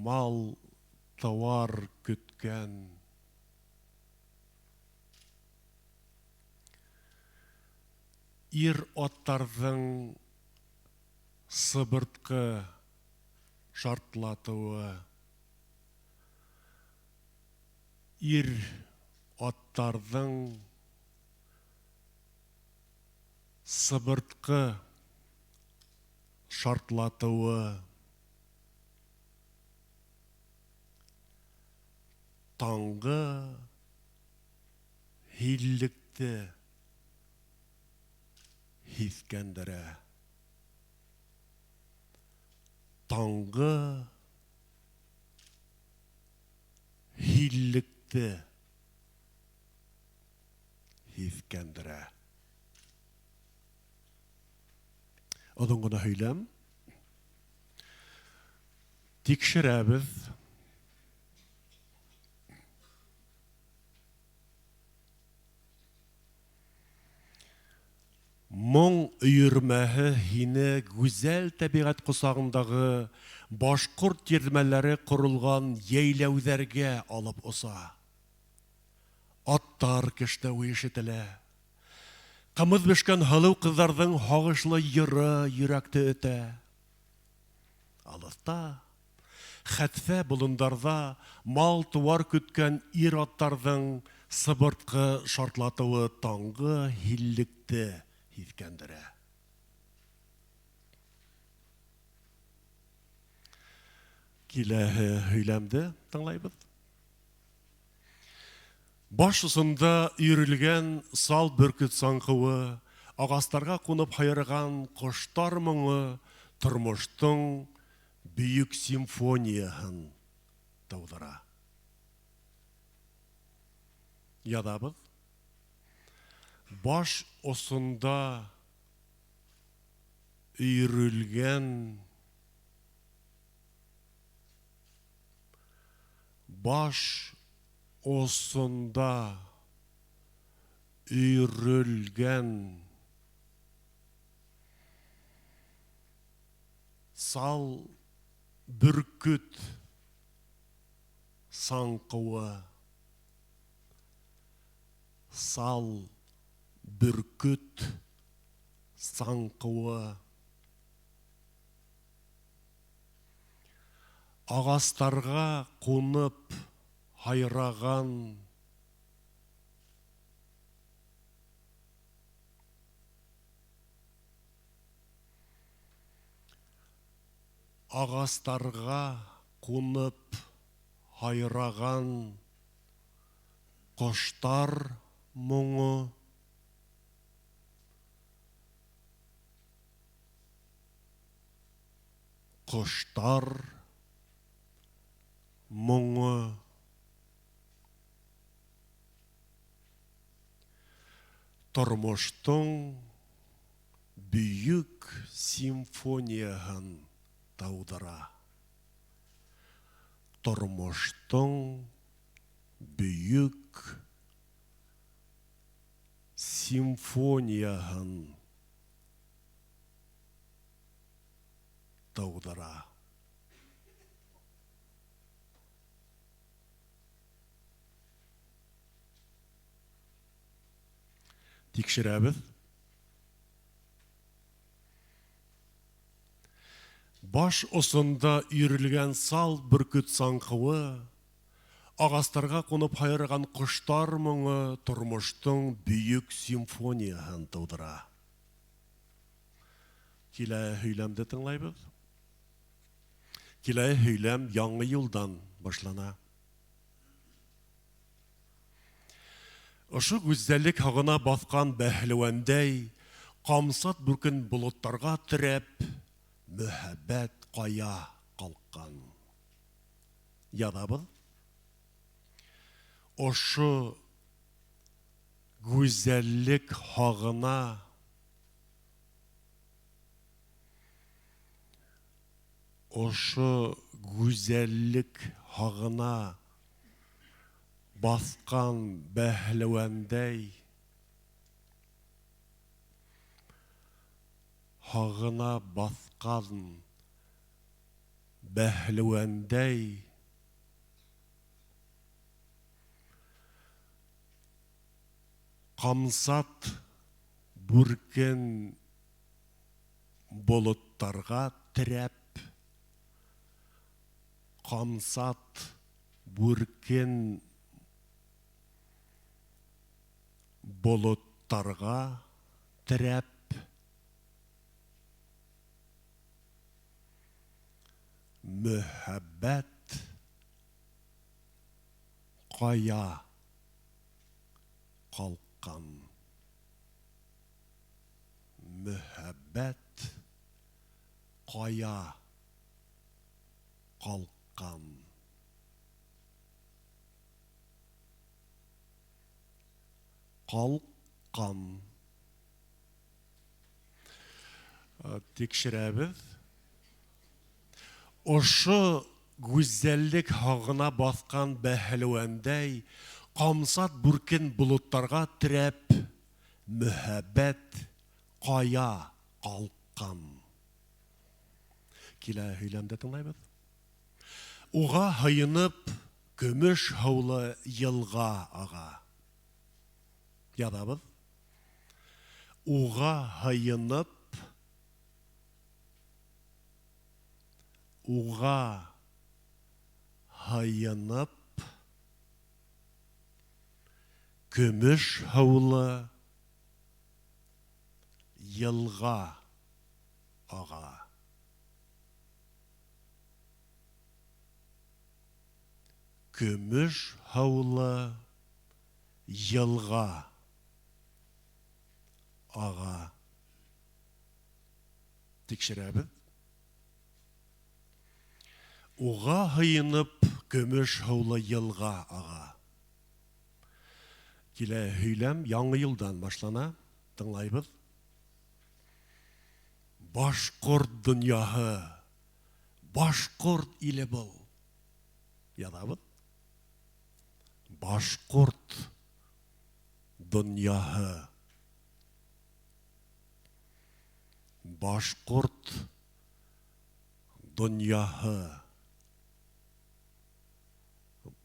мал-тыуар көткән ир-аттарҙың сыбыртҡы шартлатыуы, ир-аттарҙың Сыбыртҡы шартлатыуы таңғы һиллекте һиҫкәндерә. Таңғы һиллекте һиҫкәндерә. Оҙон ғына һөйләм. Тикшерәбеҙ. Моң өйөрмәһе һине гүзәл тәбиғәт ҡосағындағы башҡорт тирмәләре ҡоролған йәйләүҙәргә алып оса. Аттар кешнәүе ишетелә. Ҡымыҙ бешкән һылыу ҡыҙҙарҙың һағышлы йыры йөрәкте өтә. Алыҫта, хәтфә болондарҙа мал-тыуар көткән ир-аттарҙың сыбыртҡы шартлатыуы таңғы һиллекте һиҫкәндерә. Киләһе һөйләмде тыңлайбыҙ. Баш осонда өйөрөлгән сал бөркөт саңҡыуы, ағастарға ҡунып һайраған ҡоштар моңо тормоштоң бөйөк симфонияһын тыуҙыра. Яҙабыҙ. Баш осонда өйөрөлгән баш осонда өйөрөлгән сал бөркөт саңҡыуы, сал бөркөт саңҡыуы ағастарға ҡунып һайраған ағастарға ҡунып һайраған ҡоштар моңо ҡоштар моңо тормоштоң бөйөк симфонияһын тыуҙыра. Тормоштоң бөйөк симфонияһын тыуҙыра. Тикшерәбеҙ. Баш осонда өйөрөлгән сал бөркөт саңҡыуы, ағастарға ҡунып һайраған ҡоштар моңо тормоштоң бөйөк симфонияһын тыуҙыра. Килә һөйләмде тыңлайбыҙ. Килә һөйләм яңы юлдан башлана. Ошо гүзәллек һағына баҫҡан бәһлеүәндәй, ҡамсат бүркен болоттарға терәп, мөһабәт ҡая ҡалҡҡан. Яҙабыҙ. Ошо гүзәллек һағына ошо гүзәллек һағына баҫҡан бәһлеүәндәй, һағына баҫҡан бәһлеүәндәй ҡамсат бүркен болоттарға терәп, ҡамсат бүркен болоттарға терәп, Мөхәббәт ҡая ҡалҡҡан? Мөхәббәт ҡая ҡалҡҡан? Ҡалҡҡан. Тикшерәбеҙ. Ошо гүзәллек һағына баҫҡан бәһлеүәндәй, ҡамсат бүркен болоттарға терәп, мөһабәт ҡая ҡалҡҡан? Килә һөйләмдә тыңлайбыҙ. Уға һыйынып, көмөш һыулы йылға аға. Яҙабыҙ. Уға һыйынып, уға һыйынып, көмөш һыулы йылға аға. Көмөш һыулы йылға аға. Тикшерәбеҙ. Уға һыйынып, көмөш һыулы йылға аға. Килә һөйләм яңы йылдан башлана. Тыңлайбыҙ. Башҡорт донъяһы, башҡорт иле был. Яҙабыҙ. Башҡорт донъяһы, башҡорт донъяһы,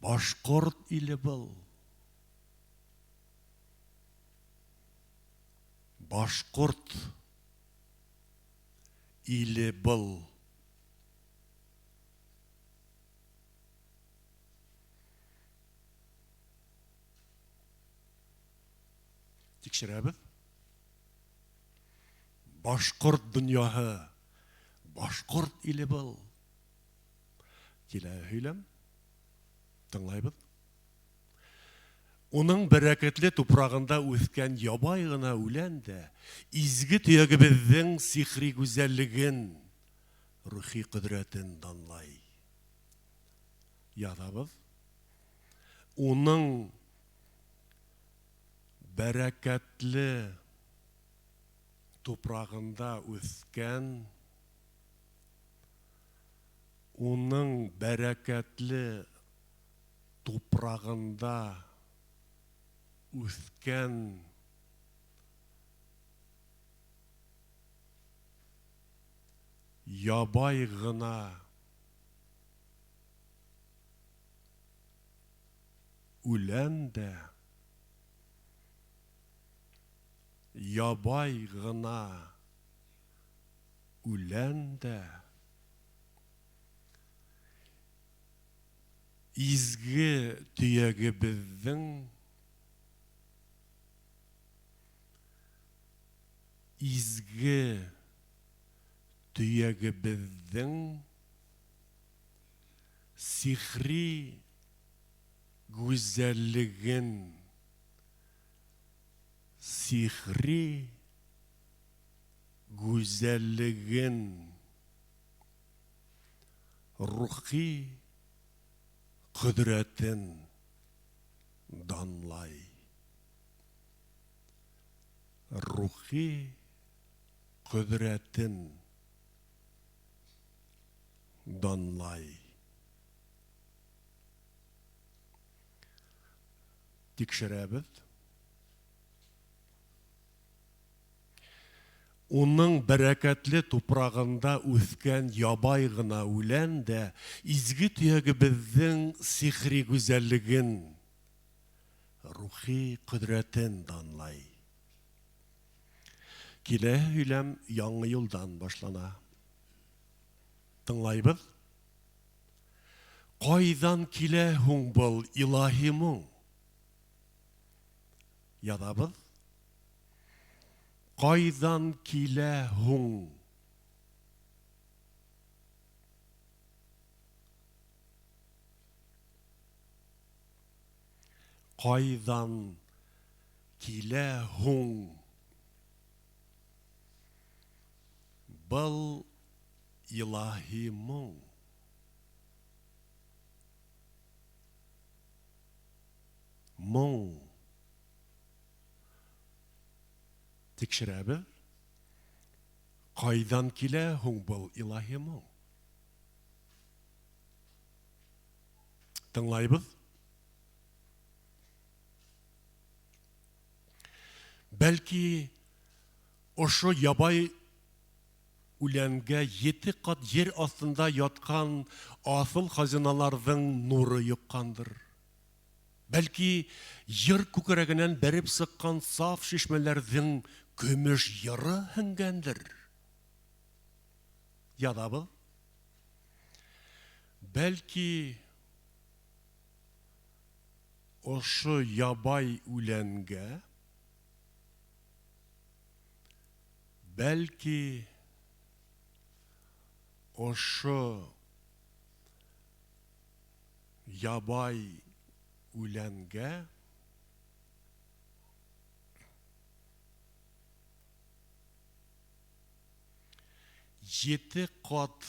башҡорт иле был. Башҡорт иле был. Тикшерәбеҙ. Башҡорт донъяһы, башҡорт иле был. Килә һөйләм. Тыңлайбыҙ. Уның бәрәкәтле тупрағында үҫкән ябай ғына үлән дә изге төйәгебеҙҙең сихри гүзәллеген, рухи ҡөҙрәтен данлай. Яҙабыҙ. Уның бәрәкәтле тупрағында үҫкән, уның бәрәкәтле тупрағында үҫкән ябай ғына үлән дә, ябай ғына үлән дә изге төйәгебеҙҙең изге төйәгебеҙҙең сихри гүзәллеген, сихри гүзәллеген, рухи ҡөҙрәтен данлай. Рухи ҡөҙрәтен данлай. Тикшерәбеҙ. Уның бәрәкәтле тупрағында үҫкән ябай ғына үлән дә изге төйәгебеҙҙең сихри гүзәллеген, рухи ҡөҙрәтен данлай. Килә һөйләм яңы юлдан башлана. Тыңлайбыҙ. Ҡайҙан килә һуң был илаһи моң? Яҙабыҙ. Ҡайҙан килә һуң? Ҡайҙан килә һуң был илаһи моң? Моң. Тикшерәбеҙ. Ҡайҙан килә һуң был илаһи моң? Тыңлайбыҙ. Бәлки ошо ябай үләнгә ете ҡат ер аҫтында ятҡан аҫыл хазиналарҙың нуры йоҡҡандыр. Бәлки ер күкрәгенән бәреп сыҡҡан саф шишмәләрҙең көмөш йыры һеңгәндер. Яҙабыҙ. Бәлки ошо ябай үләнгә, бәлки ошо ябай үләнгә ете ҡат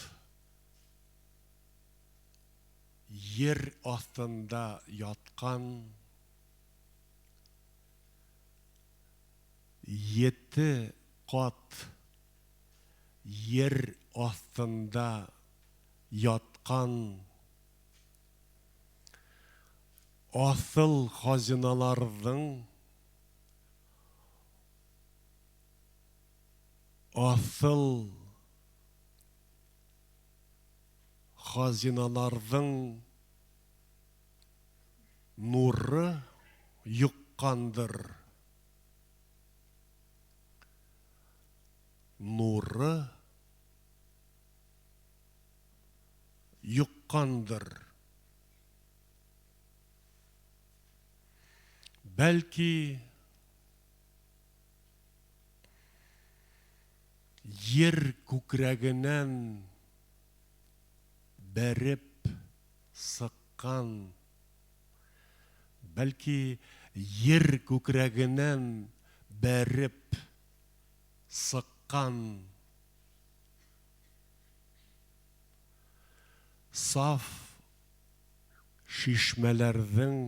ер аҫтында ятҡан ете ҡат ер аҫтында ятҡан аҫыл хазиналарҙың аҫыл хазиналарҙың нуры йоҡҡандыр. Нуры йоҡҡандыр. Бәлки ер күкрәгенән бәреп сыҡҡан, бәлки ер күкрәгенән бәреп сыҡҡан саф шишмәләрҙең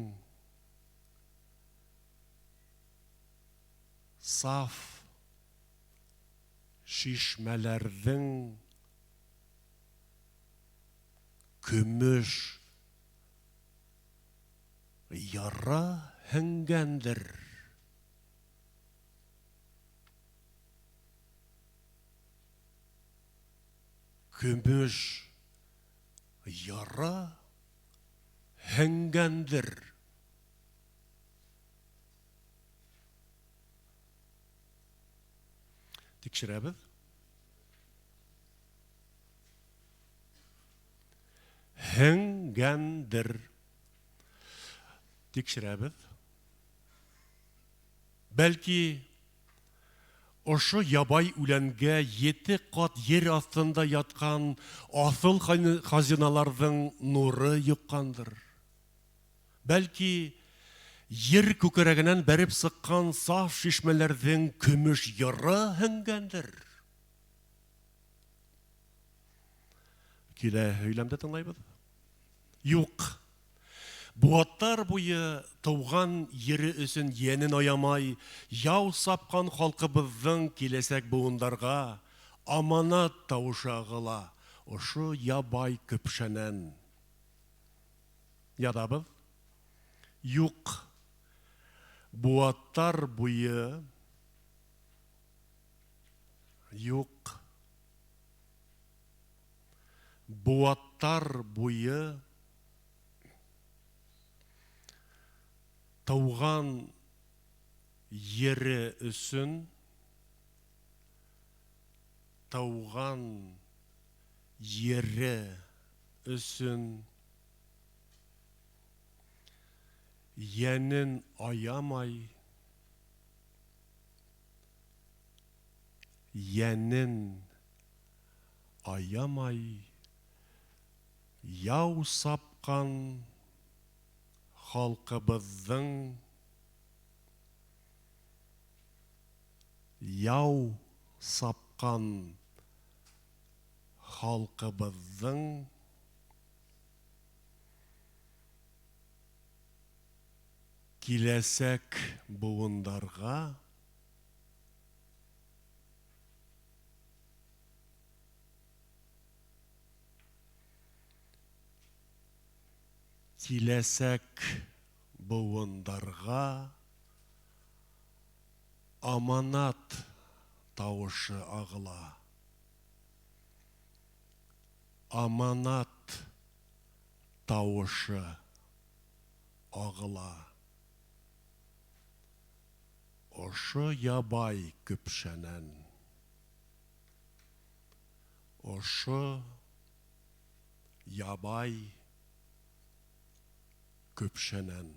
саф шишмәләрҙең көмөш йыры һеңгәндер. Көмөш йыры һеңгәндер. Тикшерәбеҙ. Һеңгәндер. Тикшерәбеҙ. Бәлки ошо ябай үләнгә ете ҡат ер аҫтында ятҡан аҫыл хазиналарҙың нуры йоҡҡандыр. Бәлки ер күкрәгенән бәреп сыҡҡан саф шишмәләрҙең көмөш йыры һеңгәндер. Килә һөйләмде тыңлайбыҙ. Юҡ. Быуаттар буйы тыуған ере өсөн йәнен аямай яу сапҡан халҡыбыҙҙың киләсәк быуындарға аманат тауышы ағыла ошо ябай көпшәнән. Яҙабыҙ. Юҡ. Быуаттар буйы юҡ. Быуаттар буйы тыуған ере өсөн тыуған ере өсөн йәнен аямай йәнен аямай яу сапҡан Халҡыбыҙҙың яу сапҡан халҡыбыҙҙың киләсәк быуындарға киләсәк быуындарға аманат тауышы ағыла. Аманат тауышы ағыла. Ошо ябай көпшәнән. Ошо ябай көпшәнән.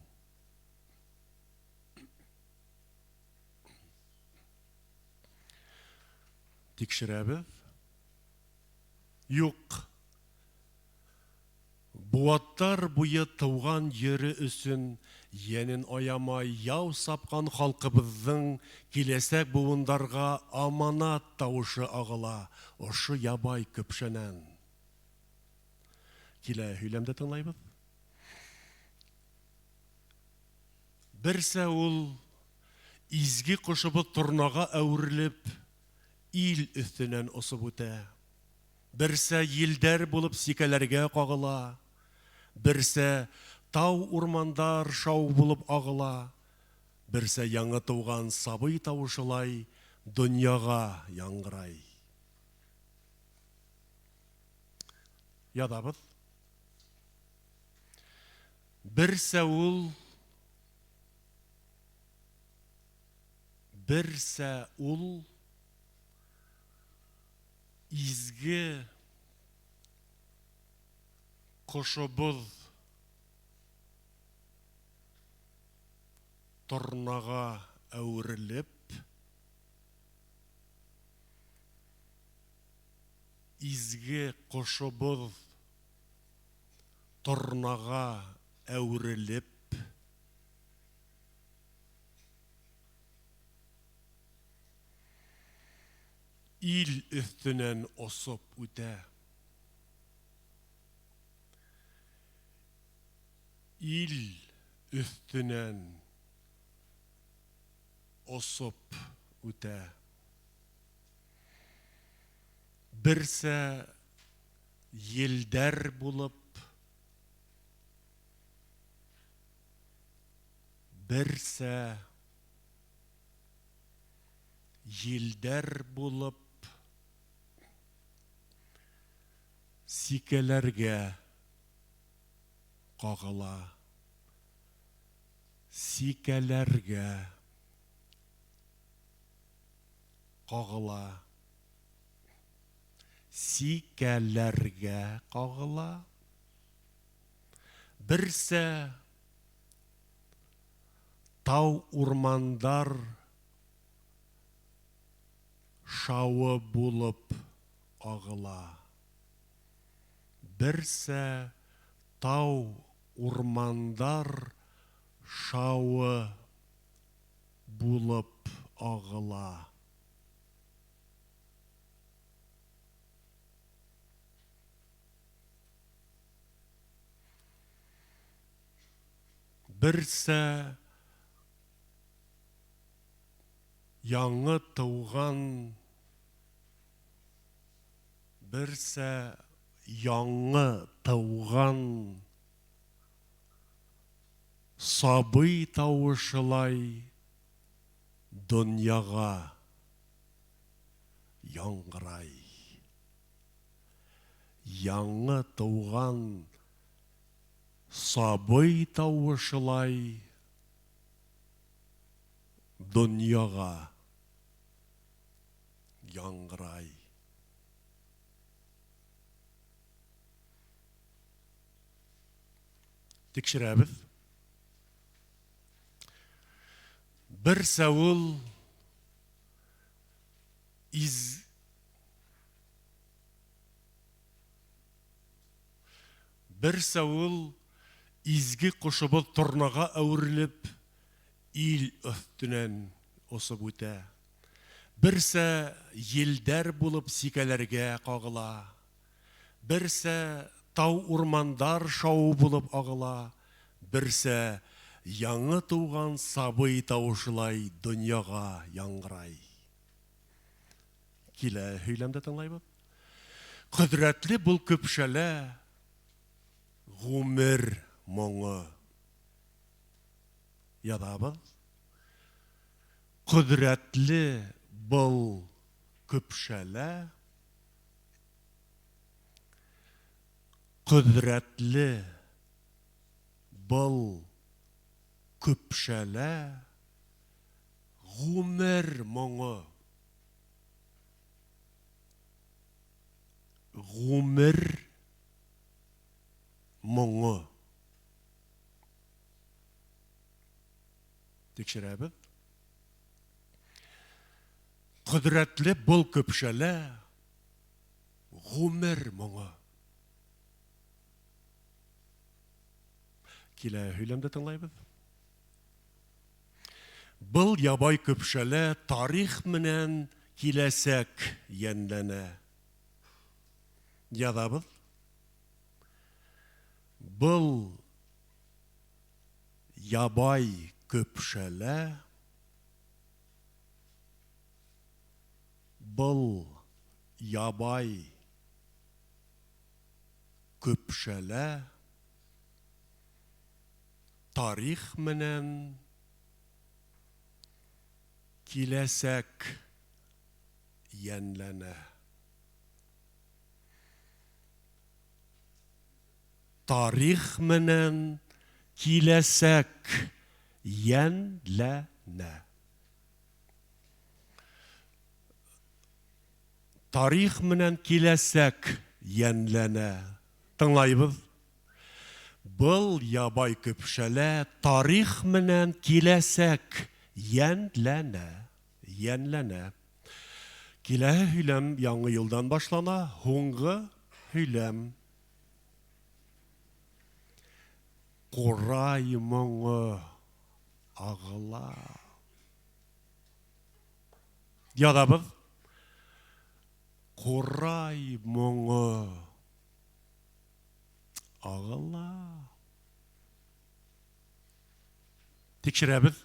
Тикшерәбеҙ. Юҡ. Быуаттар буйы тыуған ере өсөн йәнен аямай яу сапҡан халҡыбыҙҙың киләсәк быуындарға аманат тауышы ағыла ошо ябай көпшәнән. Килә һөйләмде тыңлайбыҙ. Берсә ул изге ҡошобоҙ торнаға әүерелеп ил өҫтөнән осоп үтә. Берсә елдәр булып сикәләргә ҡағыла. Берсә тау урмандар шау булып ағыла. Берсә яңы тыуған сабый тауышылай донъяға яңғырай. Яҙабыҙ. Берсә ул берсә ул изге ҡошобоҙ торнаға әүерелеп изге ҡошобоҙ торнаға әүерелеп ил өҫтөнән осоп үтә. Ил өҫтөнән осоп үтә. Берсә елдәр булып, берсә елдәр булып сикәләргә ҡағыла. Сикәләргә ҡағыла. Сикәләргә ҡағыла. Берсә тау урмандар шауы булып ағыла. Берсә тау урмандар шауы булып ағыла. Берсә яңы тыуған, берсә яңы тыуған сабый тауышылай донъяға яңғырай. Яңы тыуған сабый тауышылай донъяға яңғырай. Тикшерәбеҙ. Берсә ул берсә ул Изге ҡошобоҙ торнаға әүерелеп, ил өҫтөнән осоп үтә. Берсә елдәр булып сикәләргә ҡағыла, берсә тау-урмандар шауы булып ағыла, берсә яңы тыуған сабый тауышылай донъяға яңғырай. Килә һөйләмдә тыңлайбыҙ. Ҡөҙрәтле был көпшәлә ғүмер моңо. Яҙабыҙ. Ҡөҙрәтле был көпшәлә ҡөҙрәтле был көпшәлә ғүмер моңо. Ғүмер моңо. Тикшерәбеҙ. Ҡөҙрәтле был көпшәлә ғүмер моңо. Килә һөйләмде тыңлайбыҙ. Был ябай көпшәлә тарих менән киләсәк йәнләнә. Яҙабыҙ. Был ябай көпшәлә был ябай көпшәлә тарих менән киләсәк йәнләнә. Тарих менән киләсәк йәнләнә. Тарих менән киләсәк йәнләнә. Тыңлайбыҙ. Был ябай көпшәлә тарих менән киләсәк йәнләнә. Йәнләнә. Киләһе һөйләм яңы йылдан башлана. Һуңғы һөйләм. Ҡурай моңо ағыла. Яҙабыҙ. Ҡурай моңо ағыла. Тикшерәбеҙ.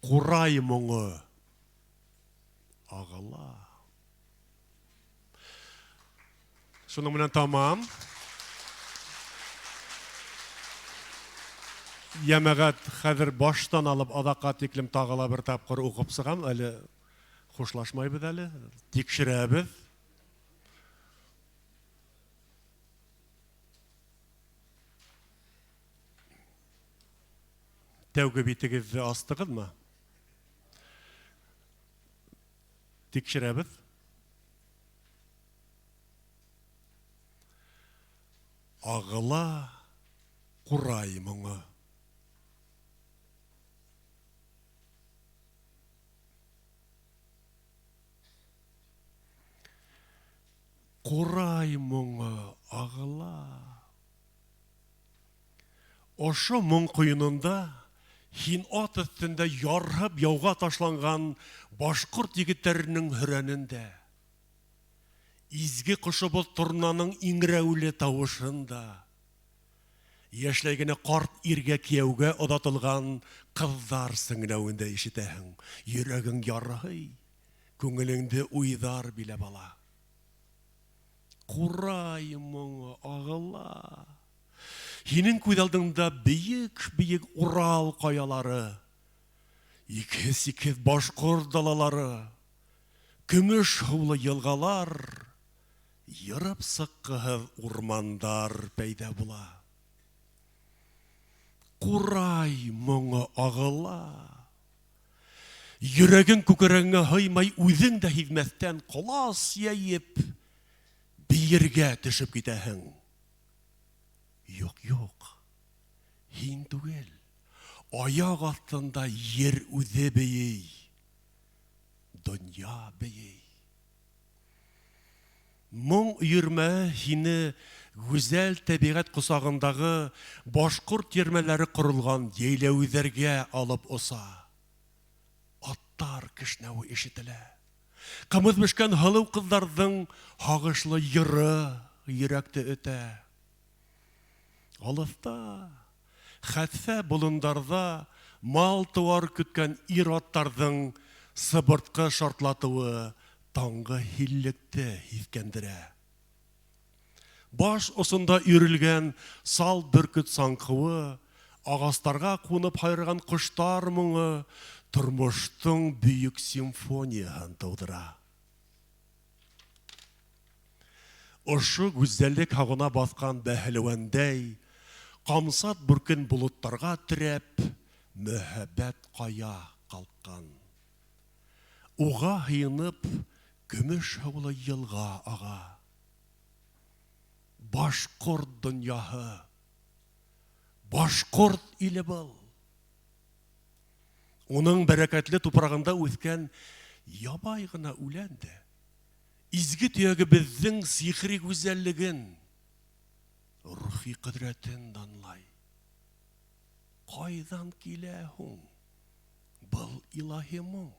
Ҡурай моңо ағыла. Шуның менән тамам. Йәмәғәт, хәҙер баштан алып аҙаҡҡа тиклем тағы ла бер тапҡыр уҡып сығам. Әле хушлашмайбыҙ әле. Тикшерәбеҙ. Тәүге битегеҙҙе астығыҙмы? Тикшерәбеҙ. Ағыла ҡурай моңо. Ҡурай моңо ағыла. Ошо моң ҡуйынында һин ат өҫтөндә ярһып яуға ташланған башҡорт егеттәренең һөрәнендә, изге ҡошобоҙ торнаның иңрәүле тауышында, йәшләй генә ҡарт иргә кейәүгә оҙатылған ҡыҙҙар сеңләүендә ишетәһең. Йөрәгең ярһый, күңелеңде уйҙар биләп ала. Ҡурай моңо ағыла. Һинең күҙ алдыңда бейек-бейек Урал ҡаялары, икһеҙ-сикһеҙ башҡорт далалары, көмөш һыулы йылғалар, йырып сыҡҡыһыҙ урмандар пәйҙә була. Ҡурай моңо ағыла. Йөрәгең күкрәгеңә һыймай, үҙең дә һиҙмәҫтән ҡолас йәйеп, бейергә төшөп китәһең. Юҡ, юҡ, һин түгел. Аяҡ аҫтында ер үҙе бейей, донъя бейей. Моң өйөрмә һине Гүзәл тәбиғәт ҡосағындағы башҡорт тирмәләре ҡоролған йәйләүҙәргә алып оса. Аттар кешнәүе ишетелә. Ҡымыҙ бешкән һылыу ҡыҙҙарҙың һағышлы йыры йөрәкте өтә. Алыҫта, хәтфә болондарҙа мал-тыуар көткән ир-аттарҙың сыбыртҡы шартлатыуы таңғы һиллекте һиҫкәндерә. Баш осонда өйөрөлгән сал бөркөт саңҡыуы, ағастарға ҡунып һайраған ҡоштар моңо тормоштоң бөйөк симфонияһын тыуҙыра. Ошо гүзәллек һағына баҫҡан бәһлеүәндәй, ҡамсат бүркен болоттарға терәп, мөһабәт ҡая ҡалҡҡан. Уға һыйынып, көмөш һыулы йылға аға. Башҡорт донъяһы, башҡорт иле был. Уның бәрәкәтле тупрағында үҫкән ябай ғына үлән дә изге төйәгебеҙҙең сихри гүзәллеген, рухи ҡөҙрәтен данлай. Ҡайҙан килә һуң был илаһи моң?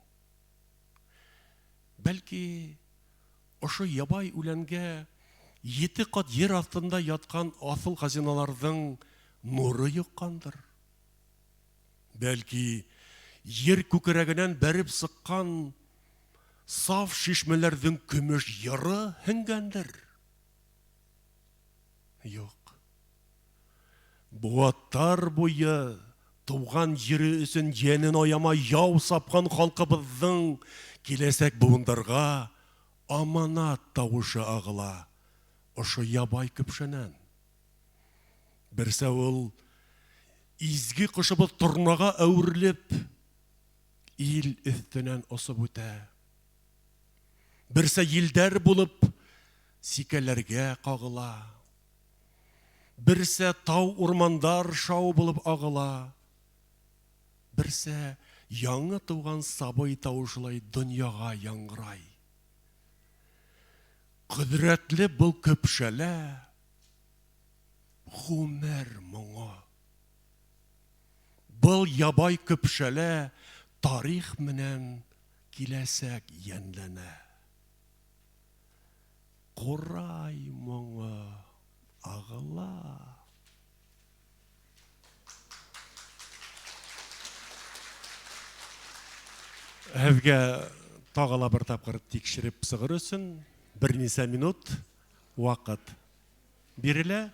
Бәлки, ошо ябай үләнгә ете ҡат ер аҫтында ятҡан аҫыл хазиналарҙың нуры йоҡҡандыр. Бәлки, ер күкрәгенән бәреп сыҡҡан саф шишмәләрҙең көмөш йыры һеңгәндер. Юҡ. Быуаттар буйы тыуған ере өсөн йәнен аямай яу сапҡан халҡыбыҙҙың киләсәк быуындарға аманат тауышы ағыла ошо ябай көпшәнән. Берсә ул изге ҡошобоҙ торнаға әүерелеп ил өҫтөнән осоп үтә. Берсә елдәр булып сикәләргә ҡағыла. Берсә тау урмандар шау булып ағыла. Берсә яңы тыуған сабый тауышылай донъяға яңғырай. Ҡөҙрәтле был көпшәлә ғүмер моңо. Был ябай көпшәлә тарих менән киләсәк йәнләнә. Ҡурай моңо ағыла. Һеҙгә тағы ла бер тапҡыр тикшереп сығыр өсөн бер нисә минут ваҡыт бирелә.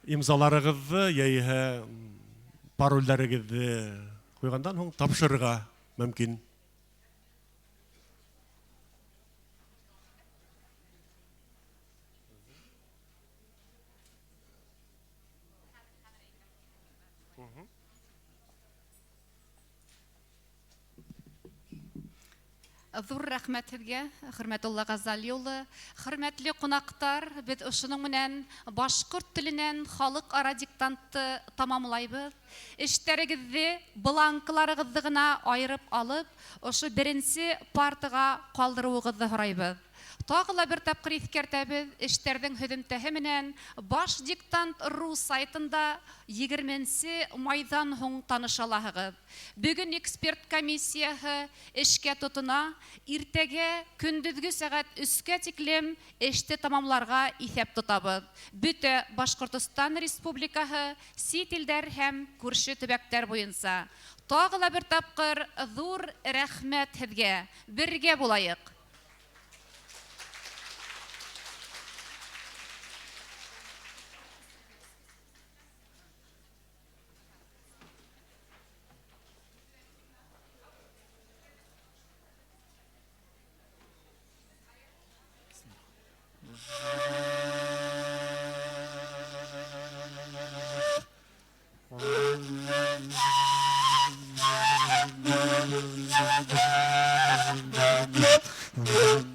Имзаларығыҙҙы йәиһә паролдәрегеҙҙе ҡуйғандан һуң тапшырырға мөмкин. Ҙур рәхмәт һеҙгә, Хөрмәтулла Ғазали улы. Хөрмәтле ҡунаҡтар, беҙ ошоноң менән башҡорт теленән халыҡ-ара диктантты тамамлайбыҙ. Эштәрегеҙҙе, бланкаларығыҙҙы ғына айырып алып, ошо беренсе партаға ҡалдырыуығыҙҙы һорайбыҙ. Тағы ла бер тапҡыр иҫкәртәбеҙ, эштәрҙең һөҙөмтәһе менән баш диктант ру сайтында 20 майҙан һуң таныша алаһығыҙ. Бөгөн эксперт комиссияһы эшкә тотона, иртәгә көндөҙгө сәғәт 3-кә тиклем эште тамамларға иҫәп тотабыҙ. Бөтә Башҡортостан Республикаһы, сит илдәр һәм күрше төбәктәр буйынса. Тағы ла бер тапҡыр ҙур рәхмәт һеҙгә. Бергә булайыҡ. Mm-hmm.